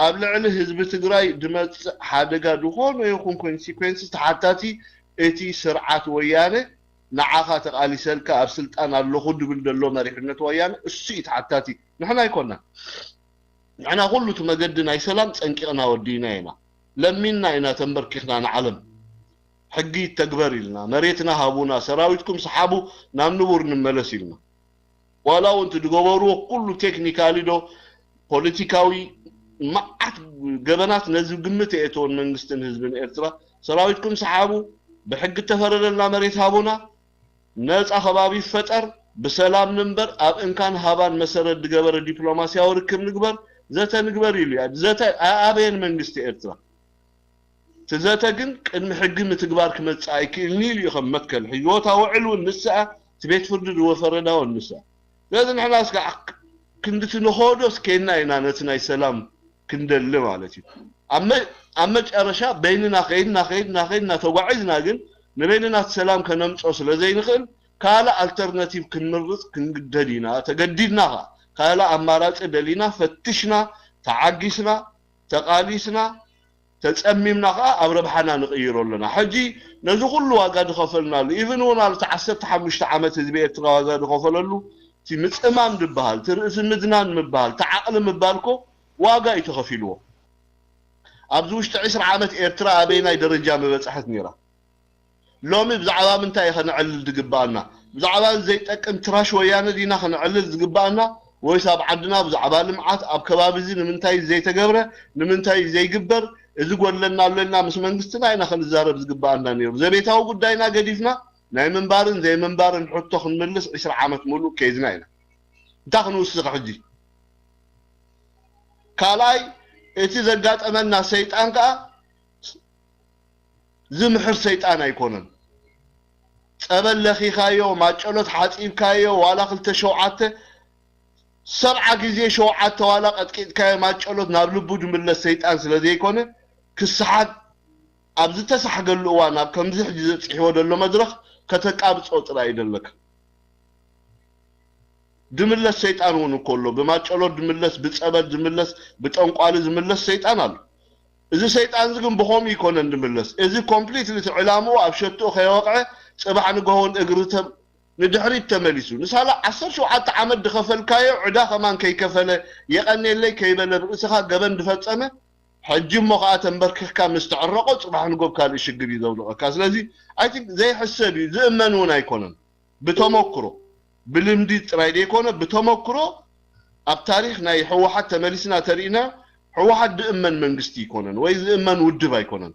ኣብ ልዕሊ ህዝቢ ትግራይ ዝመጽእ ሓደጋ ዝኾነ ይኹን ኮንሲኮንስ ተሓታቲ እቲ ስርዓት ወያነ ንዓኻ ተቓሊሰልካ ኣብ ስልጣን ኣለኹ ድብል ዘሎ መሪሕነት ወያነ እሱ እዩ ተሓታቲ። ንሕና ኣይኮናን። ንሕና ኩሉ እቲ መገዲ ናይ ሰላም ጸንቂቕና ወዲእና ኢና። ለሚንና ኢና ተንበርኪኽና ንዓለም። ሕጊ ይተግበር ኢልና፣ መሬትና ሃቡና፣ ሰራዊትኩም ሰሓቡ ናብ ንቡር ንመለስ ኢልና። ዋላ እውን እቲ ዝገበርዎ ኩሉ ቴክኒካሊ ዶ ፖለቲካዊ መዓት ገበናት ነዚ ግምት የእተወን መንግስትን ህዝብን ኤርትራ። ሰራዊትኩም ሰሓቡ፣ ብሕጊ እተፈረደልና መሬት ሃቡና፣ ነጻ ከባቢ ይፈጠር፣ ብሰላም ንንበር፣ ኣብ እንካን ሃባን መሰረት ዝገበረ ዲፕሎማስያዊ ርክብ ንግበር፣ ዘተ ንግበር ኢሉ እያ። ዘተ ኣበየን መንግስቲ ኤርትራ? እቲ ዘተ ግን ቅድሚ ሕጊ ምትግባር ክመጽእ ኣይክእልን ኢሉ እዩ ከም መትከል ሒዝዎ። እታ ውዕል እውን ንስኣ፣ እቲ ቤት ፍርዲ ዝወፈረዳ እውን ንስኣ። ስለዚ ንሕና እስከ ክንድቲ ንኸዶ ስኬና ኢና ነቲ ናይ ሰላም ክንደሊ ማለት እዩ። ኣብ መ-፣ ኣብ መጨረሻ በይንና ከይድና፣ ከይድና፣ ከይድና ተጓዒዝና ግን ንበይንና እቲ ሰላም ከነምጾ ስለ ዘይንኽእል ካልእ ኣልተርናቲቭ ክንምርጽ ክንግደድ ኢና። ተገዲድና ኸኣ ካልእ ኣማራጺ ደሊና፣ ፈትሽና፣ ተዓጊስና፣ ተቓሊስና፣ ተጸሚምና ኸኣ ኣብ ረብሓና ንቕይሮ ኣለና። ሕጂ ነዚ ኩሉ ዋጋ ዝኸፈልናሉ፣ ኢቭን እውን ኣብቲ ዓሰርተ ሓሙሽተ ዓመት ህዝቢ ኤርትራ ዋጋ ዝኸፈለሉ፣ እቲ ምጽማም ዝበሃል፣ እቲ ርእሲ ምድናን ምበሃል፣ እቲ ዓቕሊ ምባል እኮ ዋጋ እዩ ተኸፊልዎ። ኣብዚ ውሽጢ ዕስራ ዓመት ኤርትራ ኣበየናይ ደረጃ ምበጽሐት ነይራ? ሎሚ ብዛዕባ ምንታይ እዩ ከነዕልል ዝግብኣና? ብዛዕባ እዚ ዘይጠቅም ትራሽ ወያነ ዲና ከነዕልል ዝግብኣና? ወይስ ኣብ ዓድና ብዛዕባ ልምዓት፣ ኣብ ከባቢ እዚ ንምንታይ ዘይተገብረ፣ ንምንታይ ዘይግበር፣ እዚ ጎድለና ኣሎ ኢልና ምስ መንግስትና ኢና ክንዛረብ ዝግባኣና ነይሩ። ዘቤታዊ ጉዳይና ገዲፍና ናይ ምንባርን ዘይምንባርን ሕቶ ክንምልስ ዕስራ ዓመት ሙሉእ ከይድና ኢና። እንታይ ክንውስኽ ሕጂ? ካልኣይ፣ እቲ ዘጋጠመና ሰይጣን ከዓ ዝምሕር ሰይጣን ኣይኮነን። ጸበል ለኺኻዮ፣ ማጨሎት ሓጺብካዮ፣ ዋላ ክልተ ሸውዓተ፣ ሰብዓ ግዜ ሸውዓተ ዋላ ቀጥቂጥካዮ ማጨሎት ናብ ልቡ ድምለስ ሰይጣን ስለ ዘይኮነ፣ ክስሓት ኣብ ዝተሳሕገሉ እዋን፣ ኣብ ከምዚ ሕጂ ዘጽሕዎ ዘሎ መድረኽ ከተቃብጾ ጥራይ እዩ ደለካ። ድምለስ ሰይጣን እውን እኮ ኣሎ። ብማጨሎት ድምለስ፣ ብጸበል ድምለስ፣ ብጠንቋሊ ዝምለስ ሰይጣን ኣሎ። እዚ ሰይጣን እዚ ግን ብኸምኡ ይኮነን ድምለስ። እዚ ኮምፕሊትሊ እቲ ዕላምኡ ኣብ ሸትኡ ከይወቕዐ ጽባሕ ንግሆ እውን እግሪ ተ-፣ ንድሕሪት ተመሊሱ። ንሳላ ዓሰርተ ሸውዓተ ዓመት ድኸፈልካዮ ዕዳ ከማን ከይከፈለ፣ የቐኔለይ ከይበለ፣ ርእስኻ ገበን ድፈጸመ፣ ሕጂ እሞ ከኣ ተንበርኪኽካ ምስ ተዕረቖ፣ ጽባሕ ንጎብ ካልእ ሽግር እዩ ዘውድቐካ። ስለዚ፣ ኣይ ቲንክ ዘይሕሰብ እዩ፣ ዝእመን እውን ኣይኮነን። ብተመክሮ፣ ብልምዲ ጥራይ ዘይኮነ፣ ብተመክሮ ኣብ ታሪኽ ናይ ህወሓት ተመሊስና ተሪእና፣ ህወሓት ዝእመን መንግስቲ ኣይኮነን ወይ ዝእመን ውድብ ኣይኮነን።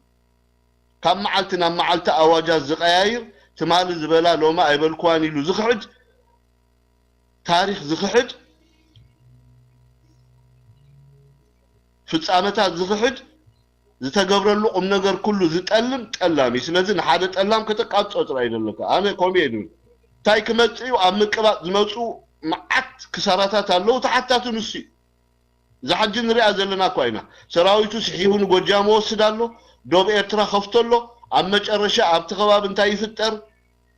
ካብ መዓልቲ ናብ መዓልቲ ኣዋጃት ዝቀያይር፣ ትማሊ ዝበላ ሎሚ ኣይበልኩዋን ኢሉ ዝኽሕድ፣ ታሪኽ ዝኽሕድ፣ ፍጻመታት ዝኽሕድ፣ ዝተገብረሉ ቁም ነገር ኩሉ ዝጠልም ጠላም እዩ። ስለዚ ንሓደ ጠላም ከተቃብጾ ጥራይ እዩ ዘለካ። ኣነ ከምኡ እየ ዝብል። እንታይ ክመጽእ እዩ? ኣብ ምቅባጥ ዝመጹ መዓት ክሳራታት ኣለዉ። ተሓታቱ ንሱ እዩ። እዛ ሕጂ ንሪኣ ዘለና እኳ ኢና። ሰራዊቱ ስሒቡ ንጎጃም ወስድ ኣሎ፣ ዶብ ኤርትራ ከፍቶ ኣሎ። ኣብ መጨረሻ ኣብቲ ከባቢ እንታይ ይፍጠር?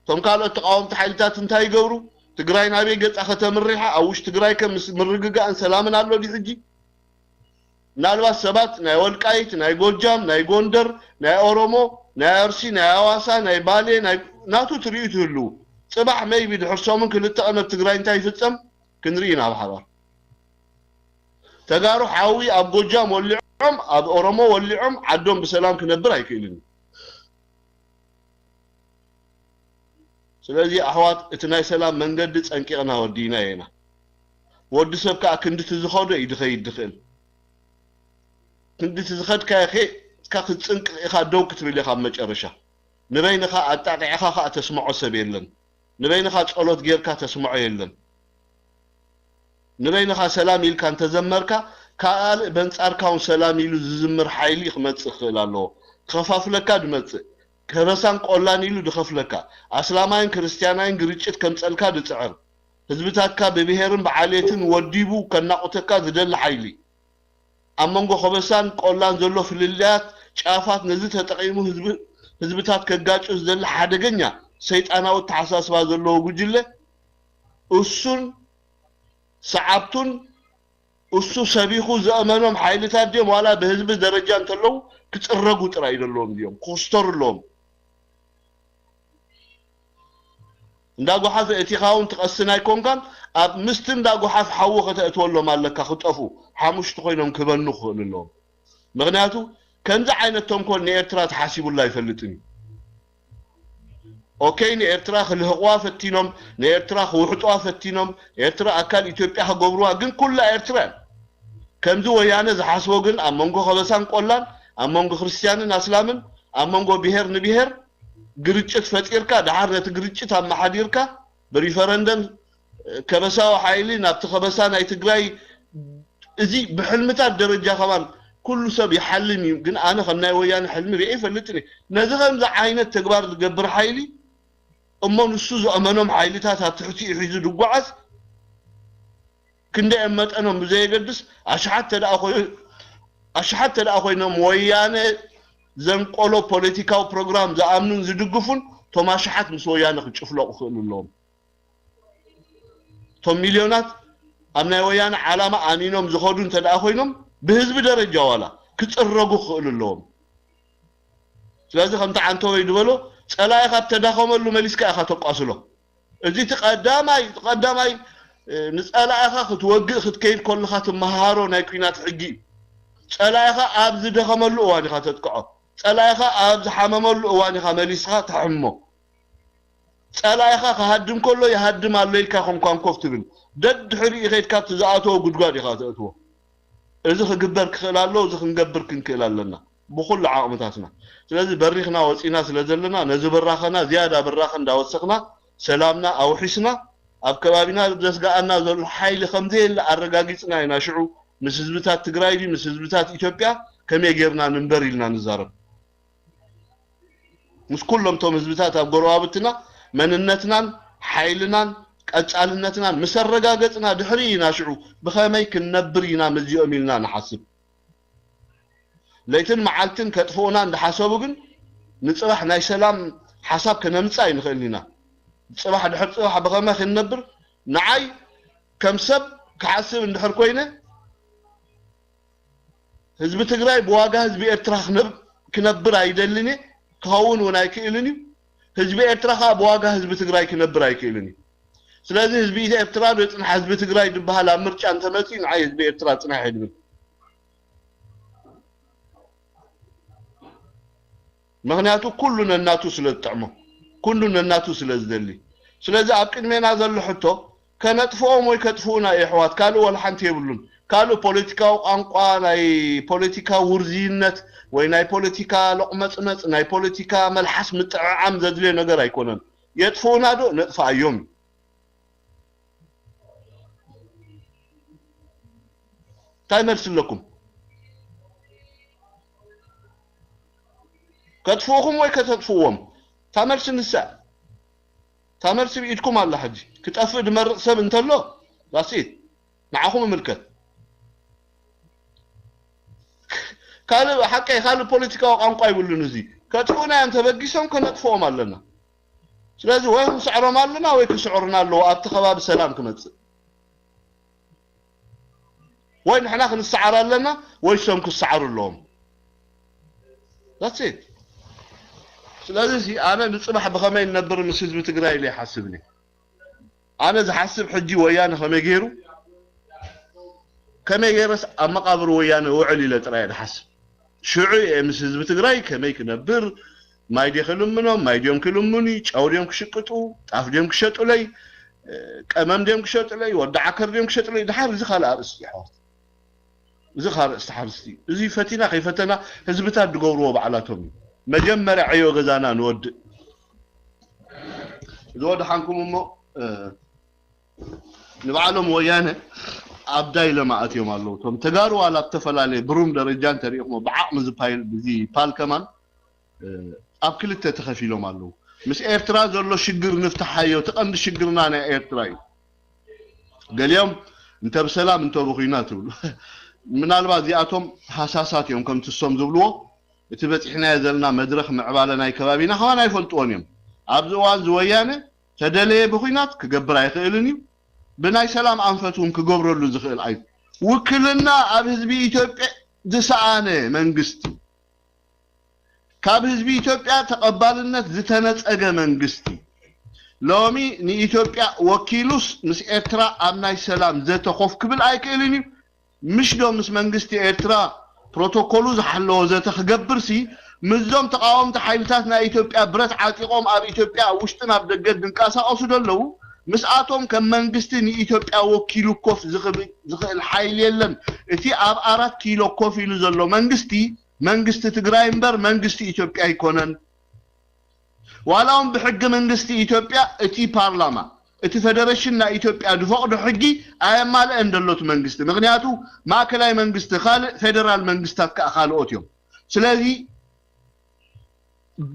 እቶም ካልኦት ተቃወምቲ ሓይልታት እንታይ ይገብሩ? ትግራይ ናበይ ገጻ ከተምርሕ እያ? ኣብ ውሽጢ ትግራይ ከ ምስ ምርግጋእን ሰላምን ኣሎ ድዩ ሕጂ? ምናልባት ሰባት ናይ ወልቃይት፣ ናይ ጎጃም፣ ናይ ጎንደር፣ ናይ ኦሮሞ፣ ናይ ኣርሲ፣ ናይ ኣዋሳ፣ ናይ ባሌ፣ ናይ ናቱ ትርእዩ ትህልዉ። ጽባሕ መይቢ ድሕር ሰሙን ክልተ ቀን ኣብ ትግራይ እንታይ ይፍጸም ክንርኢ ኢና ብሓባር። ተጋሩ ሓዊ ኣብ ጎጃም ወሊዖም፣ ኣብ ኦሮሞ ወሊዖም፣ ዓዶም ብሰላም ክነብር ኣይክእልን እዩ። ስለዚ ኣሕዋት፣ እቲ ናይ ሰላም መንገዲ ጸንቂቕና ወዲእናዮ ኢና። ወዲ ሰብ ከኣ ክንድቲ ዝኸዶ እዩ ድኸይድ ድኽእል። ክንድቲ ዝኸድካዮ ኬድካ ክትጽንቅቕ ኢኻ፣ ደው ክትብል ኢኻ ኣብ መጨረሻ። ንበይንኻ ኣጣቂዕኻ ከኣ ተስምዖ ሰብ የለን። ንበይንኻ ጸሎት ጌርካ ተስምዖ የለን። ንበይንኻ ሰላም ኢልካ እንተዘመርካ፣ ካልእ በንጻርካ እውን ሰላም ኢሉ ዝዝምር ሓይሊ ክመጽእ ክኽእል ኣለዎ። ክኸፋፍለካ ድመጽእ፣ ከበሳን ቆላን ኢሉ ድኸፍለካ፣ ኣስላማይን ክርስትያናይን ግርጭት ከምጸልካ ድጽዕር፣ ህዝብታትካ ብብሄርን ብዓሌትን ወዲቡ ከናቑተካ ዝደሊ ሓይሊ፣ ኣብ መንጎ ከበሳን ቆላን ዘሎ ፍልልያት ጫፋት ነዚ ተጠቒሙ ህዝቢ-፣ ህዝብታት ከጋጩ ዝደሊ ሓደገኛ ሰይጣናዊ ኣተሓሳስባ ዘለዎ ጉጅለ፣ እሱን ሰዓብቱን፣ እሱ ሰቢኹ ዘእመኖም ሓይልታት ድዮም ዋላ ብህዝቢ ደረጃ እንተለዉ ክጽረጉ ጥራይ እዩ ዘለዎም፣ ድዮም ክኽስተሩ ኣለዎም። እንዳ ጓሓፍ እቲኻ እውን ትቐስን ኣይኮንካን፣ ኣብ ምስቲ እንዳ ጓሓፍ ሓዊ ከተእትወሎም ኣለካ፣ ክጠፉ፣ ሓሙሽቲ ኮይኖም ክበኑ ክኽእሉ ኣለዎም። ምኽንያቱ ከምዚ ዓይነት ተንኮል ንኤርትራ ተሓሲቡላ ኣይፈልጥን እዩ። ኦኬ፣ ንኤርትራ ክልህቕዋ ፈቲኖም፣ ንኤርትራ ክውሕጥዋ ፈቲኖም፣ ኤርትራ ኣካል ኢትዮጵያ ክገብርዋ፣ ግን ኩላ ኤርትራ እያ። ከምዚ ወያነ ዝሓስቦ ግን ኣብ መንጎ ከበሳን ቆላን፣ ኣብ መንጎ ክርስትያንን ኣስላምን፣ ኣብ መንጎ ብሄር ንብሄር ግርጭት ፈጢርካ፣ ደሓር ነቲ ግርጭት ኣመሓዲርካ ብሪፈረንደም ከበሳዊ ሓይሊ ናብቲ ከበሳ ናይ ትግራይ፣ እዚ ብሕልምታት ደረጃ ከማን ኩሉ ሰብ ይሓልም እዩ። ግን ኣነ ከም ናይ ወያነ ሕልሚ ሪኤ ይፈልጥን እየ። ነዚ ከምዚ ዓይነት ተግባር ዝገብር ሓይሊ እሞ ንሱ ዘእመኖም ሓይልታት ኣብ ትሕቲኡ ሒዙ ዝጓዓዝ ክንደይ ኣብ መጠኖም ብዘየገድስ ኣሽሓት ተደኣ ኮይ-፣ ኣሽሓት ተደኣ ኮይኖም ወያነ ዘንቆሎ ፖለቲካዊ ፕሮግራም ዝኣምኑን ዝድግፉን እቶም ኣሽሓት ምስ ወያነ ክጭፍለቑ ክኽእሉ ኣለዎም። እቶም ሚልዮናት ኣብ ናይ ወያነ ዓላማ ኣሚኖም ዝኸዱ እንተ ደኣ ኮይኖም ብህዝቢ ደረጃ ዋላ ክጽረጉ ክኽእሉ ኣለዎም። ስለዚ ከምቲ ዓንተወይ ዝበሎ ጸላኢኻ ኣብ ተዳኸመሉ መሊስካ ኢኻ ተቋስሎ። እዚ እቲ ቀዳማይ፣ እቲ ቀዳማይ፣ እ፣ ንጸላኢኻ ክትወግእ ክትከይድ ከለኻ ትመሃሮ ናይ ኲናት ሕጊ እዩ። ጸላኢኻ ኣብ ዝደኸመሉ እዋን ኢኻ ተጥቅዖ። ጸላኢኻ ኣብ ዝሓመመሉ እዋን ኢኻ መሊስኻ ተሕሞ። ጸላኢኻ ክሃድም ከሎ ይሃድም ኣሎ ኢልካ ኮንኳን ኮፍ ትብል። ደድሕሪኡ ከይድካ ኣብቲ ዝኣተዎ ጉድጓድ ኢኻ ተእትዎ። እዚ ክግበር ክኽእል ኣለዎ፣ እዚ ክንገብር ክንክእል ኣለና። ብኹሉ ዓቕምታትና። ስለዚ በሪኽና ወፂና ስለ ዘለና ነዚ ብራኸና ዝያዳ ብራኸ እንዳወሰኽና ሰላምና ኣውሒስና ኣብ ከባቢና ዘስጋኣና ዘሎ ሓይሊ ከምዘየለ ኣረጋጊፅና ኢና። ሽዑ ምስ ህዝብታት ትግራይ ድዩ ምስ ህዝብታት ኢትዮጵያ ከመይ ጌርና ንንበር ኢልና ንዛረብ። ምስ ኩሎም እቶም ህዝብታት ኣብ ጎረባብትና መንነትናን ሓይልናን ቀጻልነትናን ምስ ኣረጋገጽና ድሕሪ ኢና ሽዑ ብኸመይ ክንነብር ኢና ምስዚኦም ኢልና ንሓስብ። ለይትን መዓልትን ከጥፍኡና እንዳሓሰቡ ግን ንጽባሕ ናይ ሰላም ሓሳብ ከነምጽእ ኣይንኽእልን ኢና። ጽባሕ ድሕር ጽባሕ ብኸመይ ክንነብር ንዓይ ከም ሰብ ክሓስብ እንድሕር ኮይነ ህዝቢ ትግራይ ብዋጋ ህዝቢ ኤርትራ ክነብ- ክነብር ኣይደልን እየ፣ ክኸውን እውን ኣይክእልን እዩ። ህዝቢ ኤርትራ ከዓ ብዋጋ ህዝቢ ትግራይ ክነብር ኣይክእልን እዩ። ስለዚ ህዝቢ ኤርትራ ዶ ይፅንሓ ህዝቢ ትግራይ ዝበሃል ኣብ ምርጫ እንተመፅኡ ንዓይ ህዝቢ ኤርትራ ፅናሕ እየ ድብል። ምኽንያቱ ኩሉ ነናቱ ስለ ዝጥዕሞ፣ ኩሉ ነናቱ ስለ ዝደሊ። ስለዚ ኣብ ቅድሜና ዘሎ ሕቶ ከነጥፍኦም ወይ ከጥፍኡና የሕዋት ካልእ ዋላ ሓንቲ የብሉን። ካልእ ፖለቲካዊ ቋንቋ፣ ናይ ፖለቲካ ውርዝይነት ወይ ናይ ፖለቲካ ሎቕመጽመጽ፣ ናይ ፖለቲካ መልሓስ ምጥዕዓም ዘድልዮ ነገር ኣይኮነን። የጥፍኡና ዶ ነጥፍኣዮም እዩ። እንታይ መልሲ ኣለኩም? ከጥፍኡኹም ወይ ከተጥፍዎም? እታ መልሲ ንሳ እያ። እታ መልሲ ብኢድኩም ኣላ። ሕጂ ክጠፍእ ዝመርጽ ሰብ እንተሎ that's it፣ ንዓኹም ይምልከት። ካልእ ሓቀይ ካልእ ፖለቲካዊ ቋንቋ ይብሉን። እዚ ከጥፍኡና እዮም ተበጊሶም፣ ከነጥፍኦም ኣለና። ስለዚ ወይ ክንስዕሮም ኣለና ወይ ክስዕሩና ኣለዎ ኣብቲ ከባቢ ሰላም ክመጽእ። ወይ ንሕና ክንሰዓር ኣለና ወይ እሶም ክሰዓሩ ኣለዎም። That's it። ስለዚ ሲ ኣነ ንፅባሕ ብኸመይ ንነብር ምስ ህዝቢ ትግራይ ኢለ ይሓስብኒ። ኣነ ዝሓስብ ሕጂ ወያነ ከመይ ገይሩ ከመይ ገይረስ ኣብ መቃብር ወያነ ውዕል ኢለ ጥራይ እየ ዝሓስብ። ሽዑ እየ ምስ ህዝቢ ትግራይ ከመይ ክነብር፣ ማይ ድየ ክልምኖም፣ ማይ ድዮም ክልምኑ፣ ጨው ድዮም ክሽቅጡ፣ ጣፍ ድዮም ክሸጡለይ፣ ቀመም ድዮም ክሸጡለይ፣ ወዲ ዓከር ድዮም ክሸጡለይ። ድሓር እዚ ካልእ ኣርእስቲ እዩ ኣሕዋት። እዚ ካልእ ኣርእስቲ ሓርስቲ እዩ። እዚ ፈቲና ከይፈተና ህዝብታት ዝገብርዎ ባዕላቶም እዩ። መጀመርያ ዕዮ ገዛና ንወድእ። ዝወድሓንኩም እሞ ንባዕሎም ወያነ ኣብ ዳይለማ ኣትዮም ኣለዉ። እቶም ተጋሩ ዋላ ኣብ ዝተፈላለየ ብሩም ደረጃ እንተሪኢኹሞ ብዓቕሚ ዝፓይል እዚ ፓል ከማን ኣብ ክልተ ተኸፊሎም ኣለዉ። ምስ ኤርትራ ዘሎ ሽግር ንፍትሓዮ፣ እቲ ቀንዲ ሽግርና ናይ ኤርትራ እዩ። ገሊኦም እንተ ብሰላም እንተ ብኹናት ትብሉ ምናልባት እዚኣቶም ሃሳሳት እዮም ከምቲ እሶም ዝብልዎ። እቲ በፂሕናዮ ዘለና መድረኽ ምዕባለ ናይ ከባቢና ከማን ኣይፈልጥዎን እዮም። ኣብዚ እዋን ዝወያነ ተደለየ ብኹናት ክገብር ኣይኽእልን እዩ። ብናይ ሰላም ኣንፈት እውን ክገብረሉ ዝኽእል ኣይ ውክልና ኣብ ህዝቢ ኢትዮጵያ ዝሰኣነ መንግስቲ፣ ካብ ህዝቢ ኢትዮጵያ ተቐባልነት ዝተነጸገ መንግስቲ፣ ሎሚ ንኢትዮጵያ ወኪሉስ ምስ ኤርትራ ኣብ ናይ ሰላም ዘተ ኮፍ ክብል ኣይክእልን እዩ። ምሽ ዶ ምስ መንግስቲ ኤርትራ ፕሮቶኮሉ ዝሓለዎ ዘተ ክገብርሲ ምስዞም ተቃወምቲ ሓይልታት ናይ ኢትዮጵያ ብረት ዓጢቖም ኣብ ኢትዮጵያ ኣብ ውሽጥን ኣብ ደገን ዝንቀሳቐሱ ደለዉ ምስኣቶም ከም መንግስቲ ንኢትዮጵያ ወኪሉ ኮፍ ዝኽእል ሓይሊ የለን። እቲ ኣብ ኣራት ኪሎ ኮፍ ኢሉ ዘሎ መንግስቲ መንግስቲ ትግራይ እምበር መንግስቲ ኢትዮጵያ ኣይኮነን። ዋላ እውን ብሕጊ መንግስቲ ኢትዮጵያ እቲ ፓርላማ እቲ ፌደሬሽን ናይ ኢትዮጵያ ዝፈቕዶ ሕጊ ኣየማልአን ዘሎ እቲ መንግስቲ። ምክንያቱ ማእከላይ መንግስቲ ካልእ ፌደራል መንግስታት ከዓ ካልኦት እዮም። ስለዚ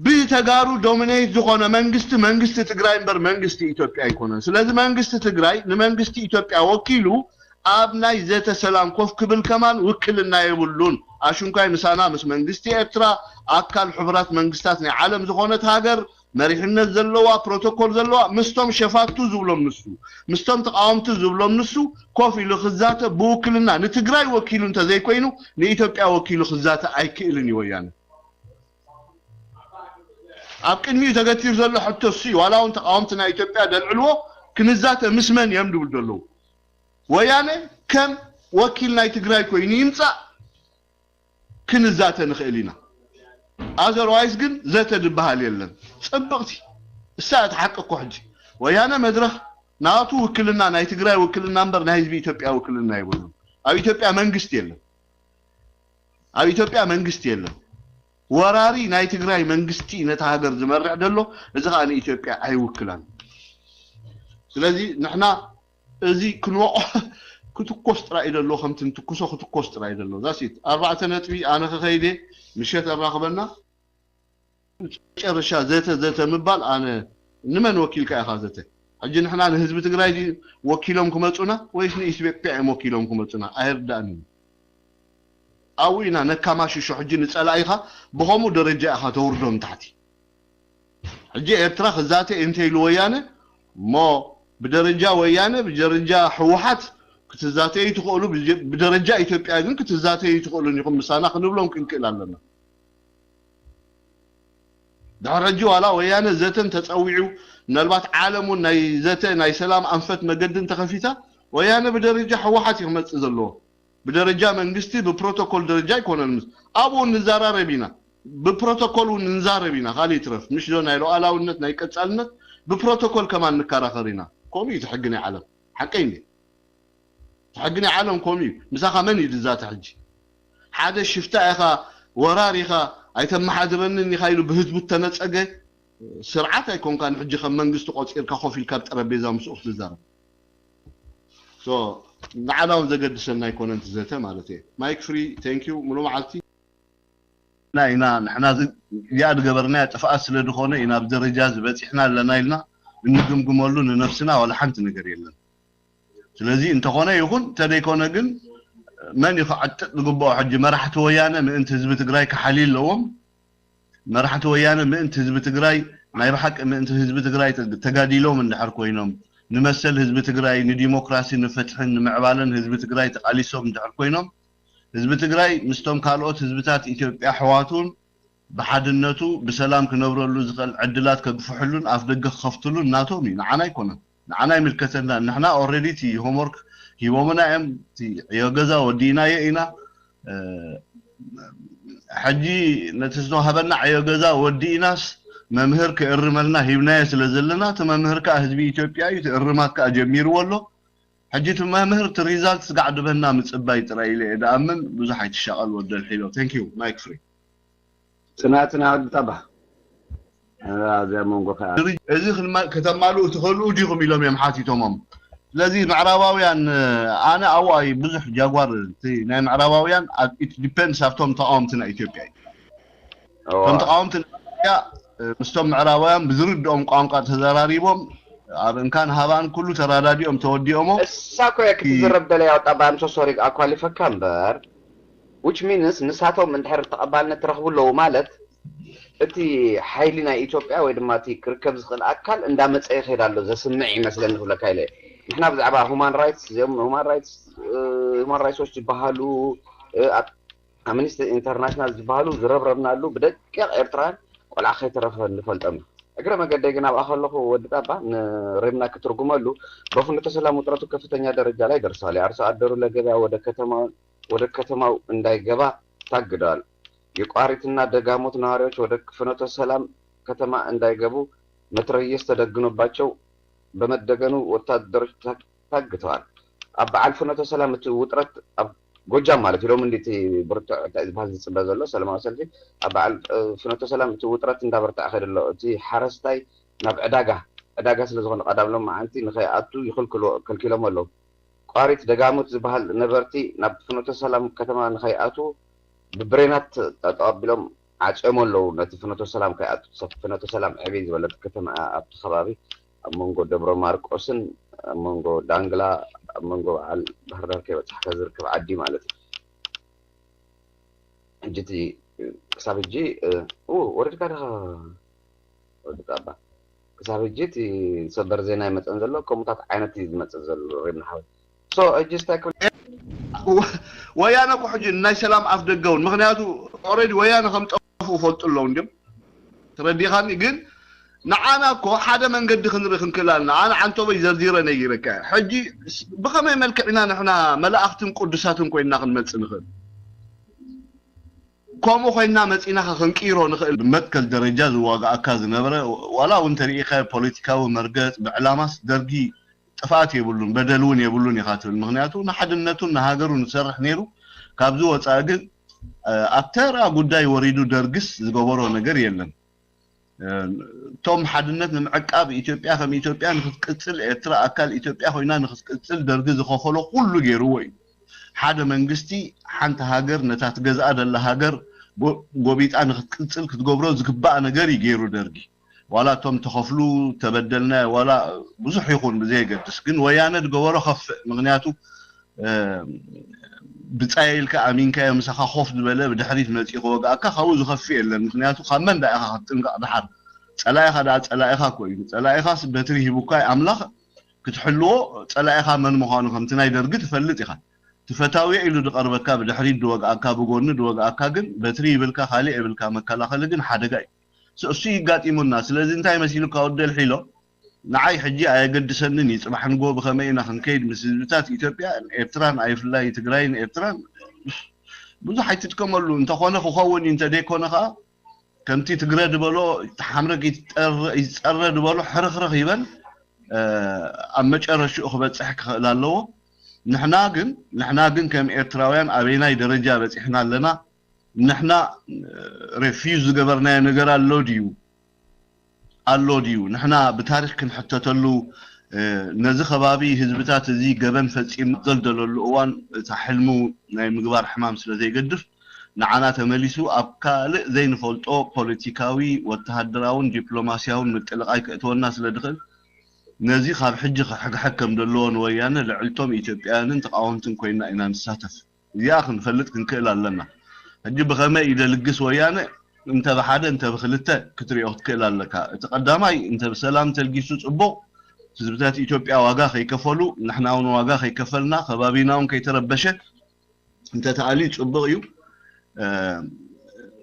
ብተጋሩ ዶሚኔት ዝኾነ መንግስቲ መንግስቲ ትግራይ እምበር መንግስቲ ኢትዮጵያ ኣይኮነን። ስለዚ መንግስቲ ትግራይ ንመንግስቲ ኢትዮጵያ ወኪሉ ኣብ ናይ ዘተ ሰላም ኮፍ ክብል ከማን ውክልና የብሉን። ኣሽንኳይ ምሳና ምስ መንግስቲ ኤርትራ ኣካል ሕቡራት መንግስታት ናይ ዓለም ዝኾነት ሃገር መሪሕነት ዘለዋ ፕሮቶኮል ዘለዋ ምስቶም ሸፋቱ ዝብሎም ንሱ ምስቶም ተቃወምቲ ዝብሎም ንሱ ኮፍ ኢሉ ክዛተ ብውክልና ንትግራይ ወኪሉ እንተዘይኮይኑ ንኢትዮጵያ ወኪሉ ክዛተ ኣይክእልን እዩ ወያነ። ኣብ ቅድሚኡ ተገቲሩ ዘሎ ሕቶ እሱ እዩ። ዋላ እውን ተቃወምቲ ናይ ኢትዮጵያ ደልዕልዎ ክንዛተ ምስ መን እዮም ድብል ዘለዉ። ወያነ ከም ወኪል ናይ ትግራይ ኮይኑ ይምፃእ ክንዛተ ንኽእል ኢና። ኣዘርዋይስ ግን ዘተ ዝበሃል የለን። ፅብቕቲ እሳ እቲ ሓቂ እኮ ሕጂ ወያነ መድረኽ ናቱ ውክልና ናይ ትግራይ ውክልና እምበር ናይ ህዝቢ ኢትዮጵያ ውክልና የብሉን። ኣብ ኢትዮጵያ መንግስቲ የለን። ኣብ ኢትዮጵያ መንግስቲ የለን። ወራሪ ናይ ትግራይ መንግስቲ ነታ ሃገር ዝመርሕ ዘሎ፣ እዚ ከዓ ንኢትዮጵያ ኣይውክላን። ስለዚ ንሕና እዚ ክንወቕዖ ክትኮስ ጥራይ እዩ ዘለዎ፣ ከምቲ ንትኩሶ ክትኮስ ጥራይ እዩ ዘለዎ። ዛሲት ኣርባዕተ ነጥቢ። ኣነ ክኸይደ ምሸት ኣራኽበና። መጨረሻ ዘተ ዘተ ምባል ኣነ ንመን ወኪልካ ኢኻ ዘተ? ሕጂ ንሕና ንህዝቢ ትግራይ ድዩ ወኪሎም ክመፁና ወይስ ንኢትዮጵያ እዮም ወኪሎም ክመፁና? ኣይርዳእን እዩ። ኣብኡ ኢና ነካማሽሾ። ሕጂ ንፀላኢኻ ብኸምኡ ደረጃ ኢኻ ተውርዶ ንታሕቲ። ሕጂ ኤርትራ ክዛተ እንተ ኢሉ ወያነ እሞ ብደረጃ ወያነ ብደረጃ ህወሓት ክትዛተዩ ትኽእሉ፣ ብደረጃ ኢትዮጵያ ግን ክትዛተዩ ትኽእሉን ኢኹም ምሳና ክንብሎም ክንክእል ኣለና። ድሕሪ ሕጂ ዋላ ወያነ ዘተን ተፀዊዑ ምናልባት ዓለም እውን ናይ ዘተ ናይ ሰላም ኣንፈት መገዲ እንተኸፊታ ወያነ ብደረጃ ህወሓት እዩ ክመፅእ ዘለዎ። ብደረጃ መንግስቲ ብፕሮቶኮል ደረጃ ኣይኮነን። ምስ ኣብኡ ንዘራረብ ኢና፣ ብፕሮቶኮል እውን ንዛረብ ኢና። ካልእ ይትረፍ ምሽ ዶ ናይ ሉዓላውነት ናይ ቀፃልነት ብፕሮቶኮል ከማን ንከራኸር ኢና። ከምኡ እዩ እቲ ሕጊ ናይ ዓለም። ሓቀይ እንዴ? እቲ ሕጊ ናይ ዓለም ከምኡ እዩ። ምሳኻ መን እዩ ዝዛተ ሕጂ? ሓደ ሽፍታ ኢኻ፣ ወራር ኢኻ፣ ኣይተመሓድረንን ኢኻ ኢሉ ብህዝቡ እተነፀገ ስርዓት ኣይኮንካን። ሕጂ ከም መንግስቲ ቆፂርካ ኮፍ ኢልካ ኣብ ጠረጴዛ ምስኡ ክትዛረብ ንዓና እውን ዘገድሰና ኣይኮነን እቲ ዘተ ማለት እየ። ማይክ ፍሪ፣ ቴንክ ዩ። ሙሉ መዓልቲ ኢና ኢና ንሕና እዚ እዚኣ ዝገበርናያ ጥፍኣት ስለ ዝኾነ ኢና ኣብ ደረጃ እዚ በፂሕና ኣለና ኢልና እንግምግመሉ ንነብስና ዋላ ሓንቲ ነገር የለን። ስለዚ እንተኾነ ይኹን እንተደይኮነ ግን መን እዩ ክዕጥቕ ዝግብኦ? ሕጂ መራሕቲ ወያነ ምእንቲ ህዝቢ ትግራይ ክሓልዩ ኣለዎም። መራሕቲ ወያነ ምእንቲ ህዝቢ ትግራይ ናይ ብሓቂ ምእንቲ ህዝቢ ትግራይ ተጋዲሎም እንድሕር ኮይኖም ንመሰል ህዝቢ ትግራይ ንዲሞክራሲ ንፍትሕን ንምዕባለን ህዝቢ ትግራይ ተቃሊሶም እንድሕር ኮይኖም ህዝቢ ትግራይ ምስቶም ካልኦት ህዝብታት ኢትዮጵያ ኣሕዋቱን ብሓድነቱ ብሰላም ክነብረሉ ዝኽእል ዕድላት ከግፍሕሉን ኣፍ ደገ ክኸፍትሉን ናቶም እዩ፣ ንዓና ኣይኮነን። ንዓና ኣይምልከተናን። ንሕና ኦረዲ እቲ ሆምወርክ ሂቦምና እዮም። እቲ ዕዮ ገዛ ወዲእናዮ ኢና። ሕጂ ነቲ ዝተዋህበና ዕዮ ገዛ ወዲእናስ መምህር ክእርመልና ሂብናዮ ስለ ዘለና እቲ መምህር ከዓ ህዝቢ ኢትዮጵያ እዩ። እቲ እርማት ከዓ ጀሚርዎ ኣሎ። ሕጂ እቲ መምህር እቲ ሪዛልት ስጋዕ ድበና ምፅባይ ጥራይ ኢለ እየ ድኣምን። ብዙሕ ኣይትሻቐል ወደል ሒሎ። Thank you. Mic free. ፅናትና ወዲ ጠባ እዚኣ መንጎ ከዓ እዚ ከተማልኡ ትኽእሉ ዲኹም ኢሎም እዮም ሓቲቶሞም። ስለዚ ምዕራባውያን ኣነ ኣብኡ ኣይ ብዙሕ ጃጓር እቲ ናይ ምዕራባውያን it depends ኣብቶም ተቃወምቲ ናይ ኢትዮጵያ እዩ። እቶም ተቃወምቲ ናይ ኢትዮጵያ ምስቶም ምዕራባውያን ብዝርድኦም ቋንቋ ተዘራሪቦም ኣብ እንካን ሃባን ኩሉ ተራዳዲኦም ተወዲኦሞ። እሳ እኮ እያ ክትዝረብ ደለያ ወጣ ብኣምሶ ሶሪ ኣኳሊፈካ እምበር which means ንሳቶም እንድሕር ተቐባልነት ትረኽቡ ኣለዉ ማለት እቲ ሓይሊ ናይ ኢትዮጵያ ወይ ድማ እቲ ክርከብ ዝኽእል ኣካል እንዳመፀ ይኸይድ ኣሎ ዘስምዕ ይመስለኒ ክብለካ ኢለ ንሕና ብዛዕባ human rights እዚኦም human rights human rights watch ዝበሃሉ ኣምኒስቲ ኢንተርናሽናል ዝበሃሉ ዝረብረብናሉ ብደቂቕ ኤርትራውያን ቆልዓ ከይተረፈ ንፈልጦም እግረ መገደይ ግን ኣብኣ ከለኹ ወዲ ጣባ ንሬምና ክትርጉመሉ በፍኖተ ሰላም ውጥረቱ ከፍተኛ ደረጃ ላይ ደርሰዋል። የአርሶ አደሩ ለገበያ ወደ ከተማው እንዳይገባ ታግደዋል። የቋሪትና ደጋሞት ነዋሪዎች ወደ ፍኖተ ሰላም ከተማ እንዳይገቡ መትረየስ ተደግኖባቸው በመደገኑ ወታደሮች ታግተዋል። ኣብ በዓል ፍኖተ ሰላም እቲ ውጥረት ኣብ ጎጃም ማለት እዩ ሎም እንዲ እቲ ብርቱዕ እንታይ ዝበሃል ዝፅበ ዘሎ ሰለማዊ ሰልፊ ኣብ በዓል ፍኖተ ሰላም እቲ ውጥረት እንዳበርትዐ ከይዱ ኣሎ። እቲ ሓረስታይ ናብ ዕዳጋ ዕዳጋ ስለ ዝኾነ ቀዳም ሎም መዓንቲ ንኸይኣቱ ይኽልክልዎ ከልኪሎም ኣለዉ። ቋሪት ደጋሙት ዝበሃል ነበርቲ ናብ ፍኖተ ሰላም ከተማ ንኸይኣትዉ ብብሬናት ጠጠው ኣቢሎም ዓፅዮም ኣለዉ። ነቲ ፍኖተ ሰላም ከይኣቱ ሰብ ፍኖተ ሰላም ዕብይ ዝበለት ከተማ ኣብቲ ከባቢ ኣብ መንጎ ደብረ ማርቆስን ኣብ መንጎ ዳንግላ ኣብ መንጎ በዓል ባህርዳር ከይበፃሕካ ዝርከብ ዓዲ ማለት እዩ። ሕጂ እቲ ክሳብ ሕጂ ወሪድካ ዲኻ ወዲ ጣባ? ክሳብ ሕጂ እቲ ሰበር ዜና ይመፀን ዘሎ ከምኡታት ዓይነት እዩ ዝመፅእ ዘሎ ሪምና ሓወይ። So ሕጂ እንታይ ክብል ወያነ እኮ ሕጂ ናይ ሰላም ኣፍ ደገ እውን ምክንያቱ ኦረዲ ወያነ ከም ጠፍኡ ፈልጡ ኣለዉ እንዲም ተረዲኻኒ ግን ንዓና እኮ ሓደ መንገዲ ክንርኢ ክንክእል ኣለና። ኣነ ዓንቶበይ ዘርዚረ ነጊረካ ሕጂ ብኸመይ መልክዕ ኢና ንሕና መላእኽትን ቅዱሳትን ኮይንና ክንመፅእ ንኽእል? ከምኡ ኮይንና መፂና ከ ክንቅይሮ ንኽእል? ብመትከል ደረጃ ዝዋጋኣካ ዝነበረ ዋላ እውን ተሪኢኻ ፖለቲካዊ መርገፅ ብዕላማስ ደርጊ ጥፍኣት የብሉን በደል እውን የብሉን ኢኻ ትብል። ምክንያቱ ንሓድነቱን ንሃገሩን ዝሰርሕ ነይሩ። ካብዚ ወፃኢ ግን ኣብ ተራ ጉዳይ ወሪዱ ደርግስ ዝገበሮ ነገር የለን። እቶም ሓድነት ንምዕቃብ፣ ኢትዮጵያ ከም ኢትዮጵያ ንክትቅፅል፣ ኤርትራ ኣካል ኢትዮጵያ ኮይና ንክትቅፅል ደርጊ ዝኸፈሎ ኩሉ ገይርዎ እዩ። ሓደ መንግስቲ ሓንቲ ሃገር፣ ነታ ትገዝኣ ደላ ሃገር ጎቢጣ ንክትቅፅል ክትገብሮ ዝግባእ ነገር እዩ ገይሩ ደርጊ። ዋላ እቶም ተኸፍሉ፣ ተበደልና፣ ዋላ ብዙሕ ይኹን ብዘየገድስ፣ ግን ወያነ ዝገበሮ ከፍእ። ምክንያቱ ብጻየ ኢልካ ኣሚንካዮ ምሳኻ ኮፍ ዝበለ ብድሕሪት መጺኡ ክወግኣካ ካብኡ ዝኸፍእ የለን። ምክንያቱ ካብ መን ዳ ኢኻ ክትጥንቀቕ ድሓር? ጸላኢኻ ደኣ ጸላኢኻ እኮ እዩ። ጸላኢኻስ በትሪ ሂቡካ ኣምላኽ ክትሕልዎ፣ ጸላኢኻ መን ምዃኑ ከምቲ ናይ ደርጊ ትፈልጥ ኢኻ። ትፈታውዮ ኢሉ ዝቐርበካ ብድሕሪት ዝወግኣካ፣ ብጎኒ ዝወግኣካ ግን በትሪ ይብልካ፣ ካልእ የብልካ፣ መከላኸሊ ግን ሓደጋ እዩ። እሱ ይጋጢሙና። ስለዚ እንታይ መሲሉካ ወደል ሒሎ ንዓይ ሕጂ ኣየገድሰንን እዩ። ጽባሕ ንጎ ብኸመይ ኢና ክንከይድ ምስ ህዝብታት ኢትዮጵያ ኤርትራን ኣይፍላይ ትግራይን ኤርትራን ብዙሕ ኣይትጥቀመሉ። እንተኾነ ክኸውን እዩ፣ እንተደይኮነ ከዓ ከምቲ ትግረ ዝበሎ ሓምረግ ይፀረ ዝበሎ ሕርኽርኽ ይበል፣ ኣብ መጨረሽኡ ክበፅሕ ክኽእል ኣለዎ። ንሕና ግን ንሕና ግን ከም ኤርትራውያን ኣበይናይ ደረጃ በፂሕና ኣለና? ንሕና ሬፊውዝ ዝገበርናዮ ነገር ኣሎ ድዩ? ኣሎ ድዩ? ንሕና ብታሪኽ ክንሕተተሉ፣ ነዚ ከባቢ ህዝብታት እዚ ገበን ፈፂሙ ዘልደለሉ እዋን እታ ሕልሙ ናይ ምግባር ሕማም ስለ ዘይገድፍ፣ ንዓና ተመሊሱ ኣብ ካልእ ዘይንፈልጦ ፖለቲካዊ፣ ወተሃደራውን ዲፕሎማስያውን ምጥልቓይ ከእትወና ስለ ድኽእል፣ ነዚ ካብ ሕጂ ክሕግሐግ ከም ዘለዎ ንወያነ ልዕልቶም ኢትዮጵያውያንን ተቓወምትን ኮይና ኢና ንሳተፍ። እዚኣ ክንፈልጥ ክንክእል ኣለና። ሕጂ ብኸመይ እዩ ደልግስ ወያነ? እንተ ብሓደ እንተ ብክልተ ክትሪኦ ክትክእል ኣለካ። እቲ ቀዳማይ እንተ ብሰላም ተልጊሱ ጽቡቕ፣ ህዝብታት ኢትዮጵያ ዋጋ ከይከፈሉ፣ ንሕና እውን ዋጋ ከይከፈልና፣ ከባቢና እውን ከይተረበሸ እንተ ተኣልዩ ጽቡቕ እዩ።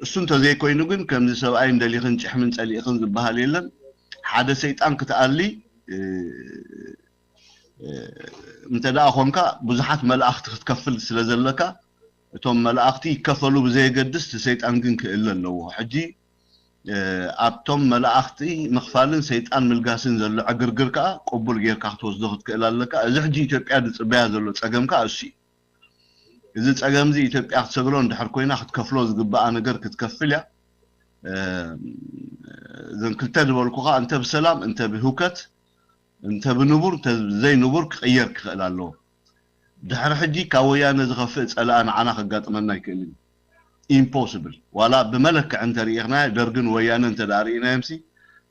እሱ እንተዘይኮይኑ ግን ከምዚ ሰብኣይ እንደሊኽን ጭሕምን ጸሊእኽን ዝበሃል የለን። ሓደ ሰይጣን ክትኣሊ እንተ ደኣ ኾንካ ብዙሓት መላእኽቲ ክትከፍል ስለ ዘለካ እቶም መላእኽቲ ይከፈሉ ብዘየገድስ እቲ ሰይጣን ግን ክእለ ኣለዎ። ሕጂ ኣብቶም መላእኽቲ ምኽፋልን ሰይጣን ምልጋስን ዘሎ ዕግርግር ከኣ ቅቡል ጌርካ ክትወስዶ ክትክእል ኣለካ። እዚ ሕጂ ኢትዮጵያ ዝጽበያ ዘሎ ጸገም ከኣ እሱ እዩ። እዚ ጸገም እዚ ኢትዮጵያ ክትሰግሮ እንድሕር ኮይና ክትከፍሎ ዝግባኣ ነገር ክትከፍል እያ። እዘን ክልተ ዝበልኩኻ እንተ ብሰላም እንተ ብህውከት እንተ ብንቡር እንተ ዘይንቡር ክቕየር ክኽእል ኣለዎ። ድሕሪ ሕጂ ካብ ወያነ ዝኸፍእ ጸላኢ ንዓና ከጋጥመና ኣይክእልን። ኢምፖስብል። ዋላ ብመለክዕ እንተ ርኢኽናዮ፣ ደርግን ወያነ እንተ ደኣ ርኢናዮምሲ፣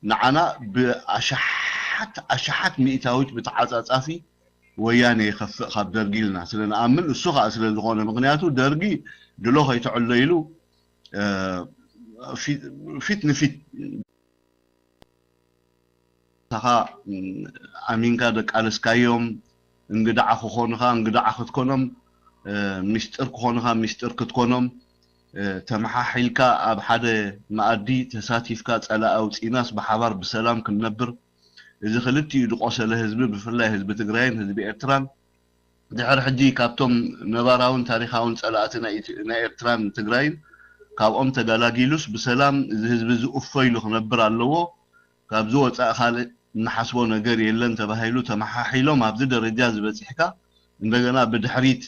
ንዓና ብኣሽሓት ኣሽሓት ሚእታዊት ብተዓጻጻፊ ወያነ ይኸፍእ ካብ ደርጊ ኢልና ስለ ንኣምን፣ እሱ ኸኣ ስለ ዝኾነ፣ ምኽንያቱ ደርጊ ድሎ ከይትዕሎ ኢሉ ፊት ንፊት ታኻ ኣሚንካ ደቃለስካዮም፣ እንግዳዓ ክኾኑኻ እንግዳዓ ክትኮኖም፣ ሚስጥር ክኾኑኻ ሚስጥር ክትኮኖም፣ ተመሓሒልካ ኣብ ሓደ መኣዲ ተሳቲፍካ ጸላኢ ኣውጺእናስ ብሓባር ብሰላም ክንነብር፣ እዚ ክልቲኡ ዝቆሰለ ህዝቢ፣ ብፍላይ ህዝቢ ትግራይን ህዝቢ ኤርትራን፣ ድሕሪ ሕጂ ካብቶም ነባራውን ታሪኻውን ጸላእቲ ናይ ኤርትራን ትግራይን ካብኦም ተጋላጊሉስ ብሰላም እዚ ህዝቢ እዚ እፎ ኢሉ ክነብር ኣለዎ፣ ካብዚ ወጻኢ ካልእ እንሓስቦ ነገር የለን ተባሂሉ ተመሓሒሎም ኣብዚ ደረጃ ዝበጺሕካ፣ እንደገና ብድሕሪት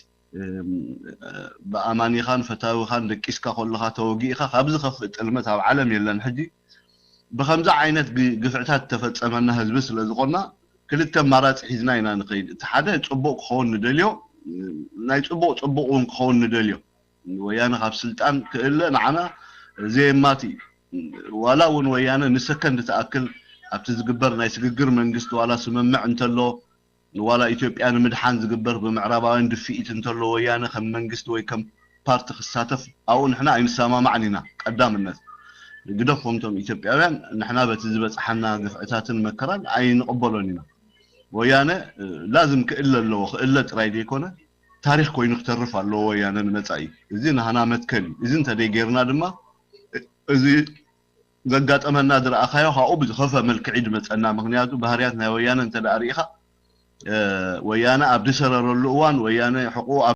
ብኣማኒኻን ፈታዊኻን ደቂስካ ከለኻ ተወጊእኻ ካብዚ ከፍእ ጥልመት ኣብ ዓለም የለን። ሕጂ ብኸምዚ ዓይነት ግፍዕታት እተፈጸመና ህዝቢ ስለ ዝኾንና ክልተ ኣማራጺ ሒዝና ኢና ንኸይድ። እቲ ሓደ ጽቡቕ ክኸውን ንደልዮ፣ ናይ ጽቡቕ ጽቡቕ እውን ክኸውን ንደልዮ። ወያነ ካብ ስልጣን ክእለ ንዓና ዘየማቲ እዩ። ዋላ እውን ወያነ ንሰከንድ ትኣክል ኣብቲ ዝግበር ናይ ስግግር መንግስቲ ዋላ ስምምዕ እንተሎ፣ ዋላ ኢትዮጵያ ንምድሓን ዝግበር ብምዕራባውያን ድፍኢት እንተሎ ወያነ ከም መንግስቲ ወይ ከም ፓርቲ ክሳተፍ ኣብኡ ንሕና ኣይንሰማማዕን ኢና። ቀዳምነት ግደፎም እቶም ኢትዮጵያውያን፣ ንሕና በቲ ዝበፅሓና ግፍዕታትን መከራን ኣይንቕበሎን ኢና። ወያነ ላዝም ክእለ ኣለዎ፣ ክእለ ጥራይ ዘይኮነ ታሪክ ኮይኑ ክተርፍ ኣለዎ ወያነ ንመፃኢ። እዚ ናህና መትከል እዩ። እዚ እንተደይ ጌርና ድማ እዚ ዘጋጠመና ዝረኣኻዮ ካብኡ ብዝኸፈ መልክዕ እዩ ዝመፀና። ምክንያቱ ባህርያት ናይ ወያነ እንተ ደኣ ርኢኻ ወያነ ኣብ ዝሰረረሉ እዋን ወያነ ሕቁ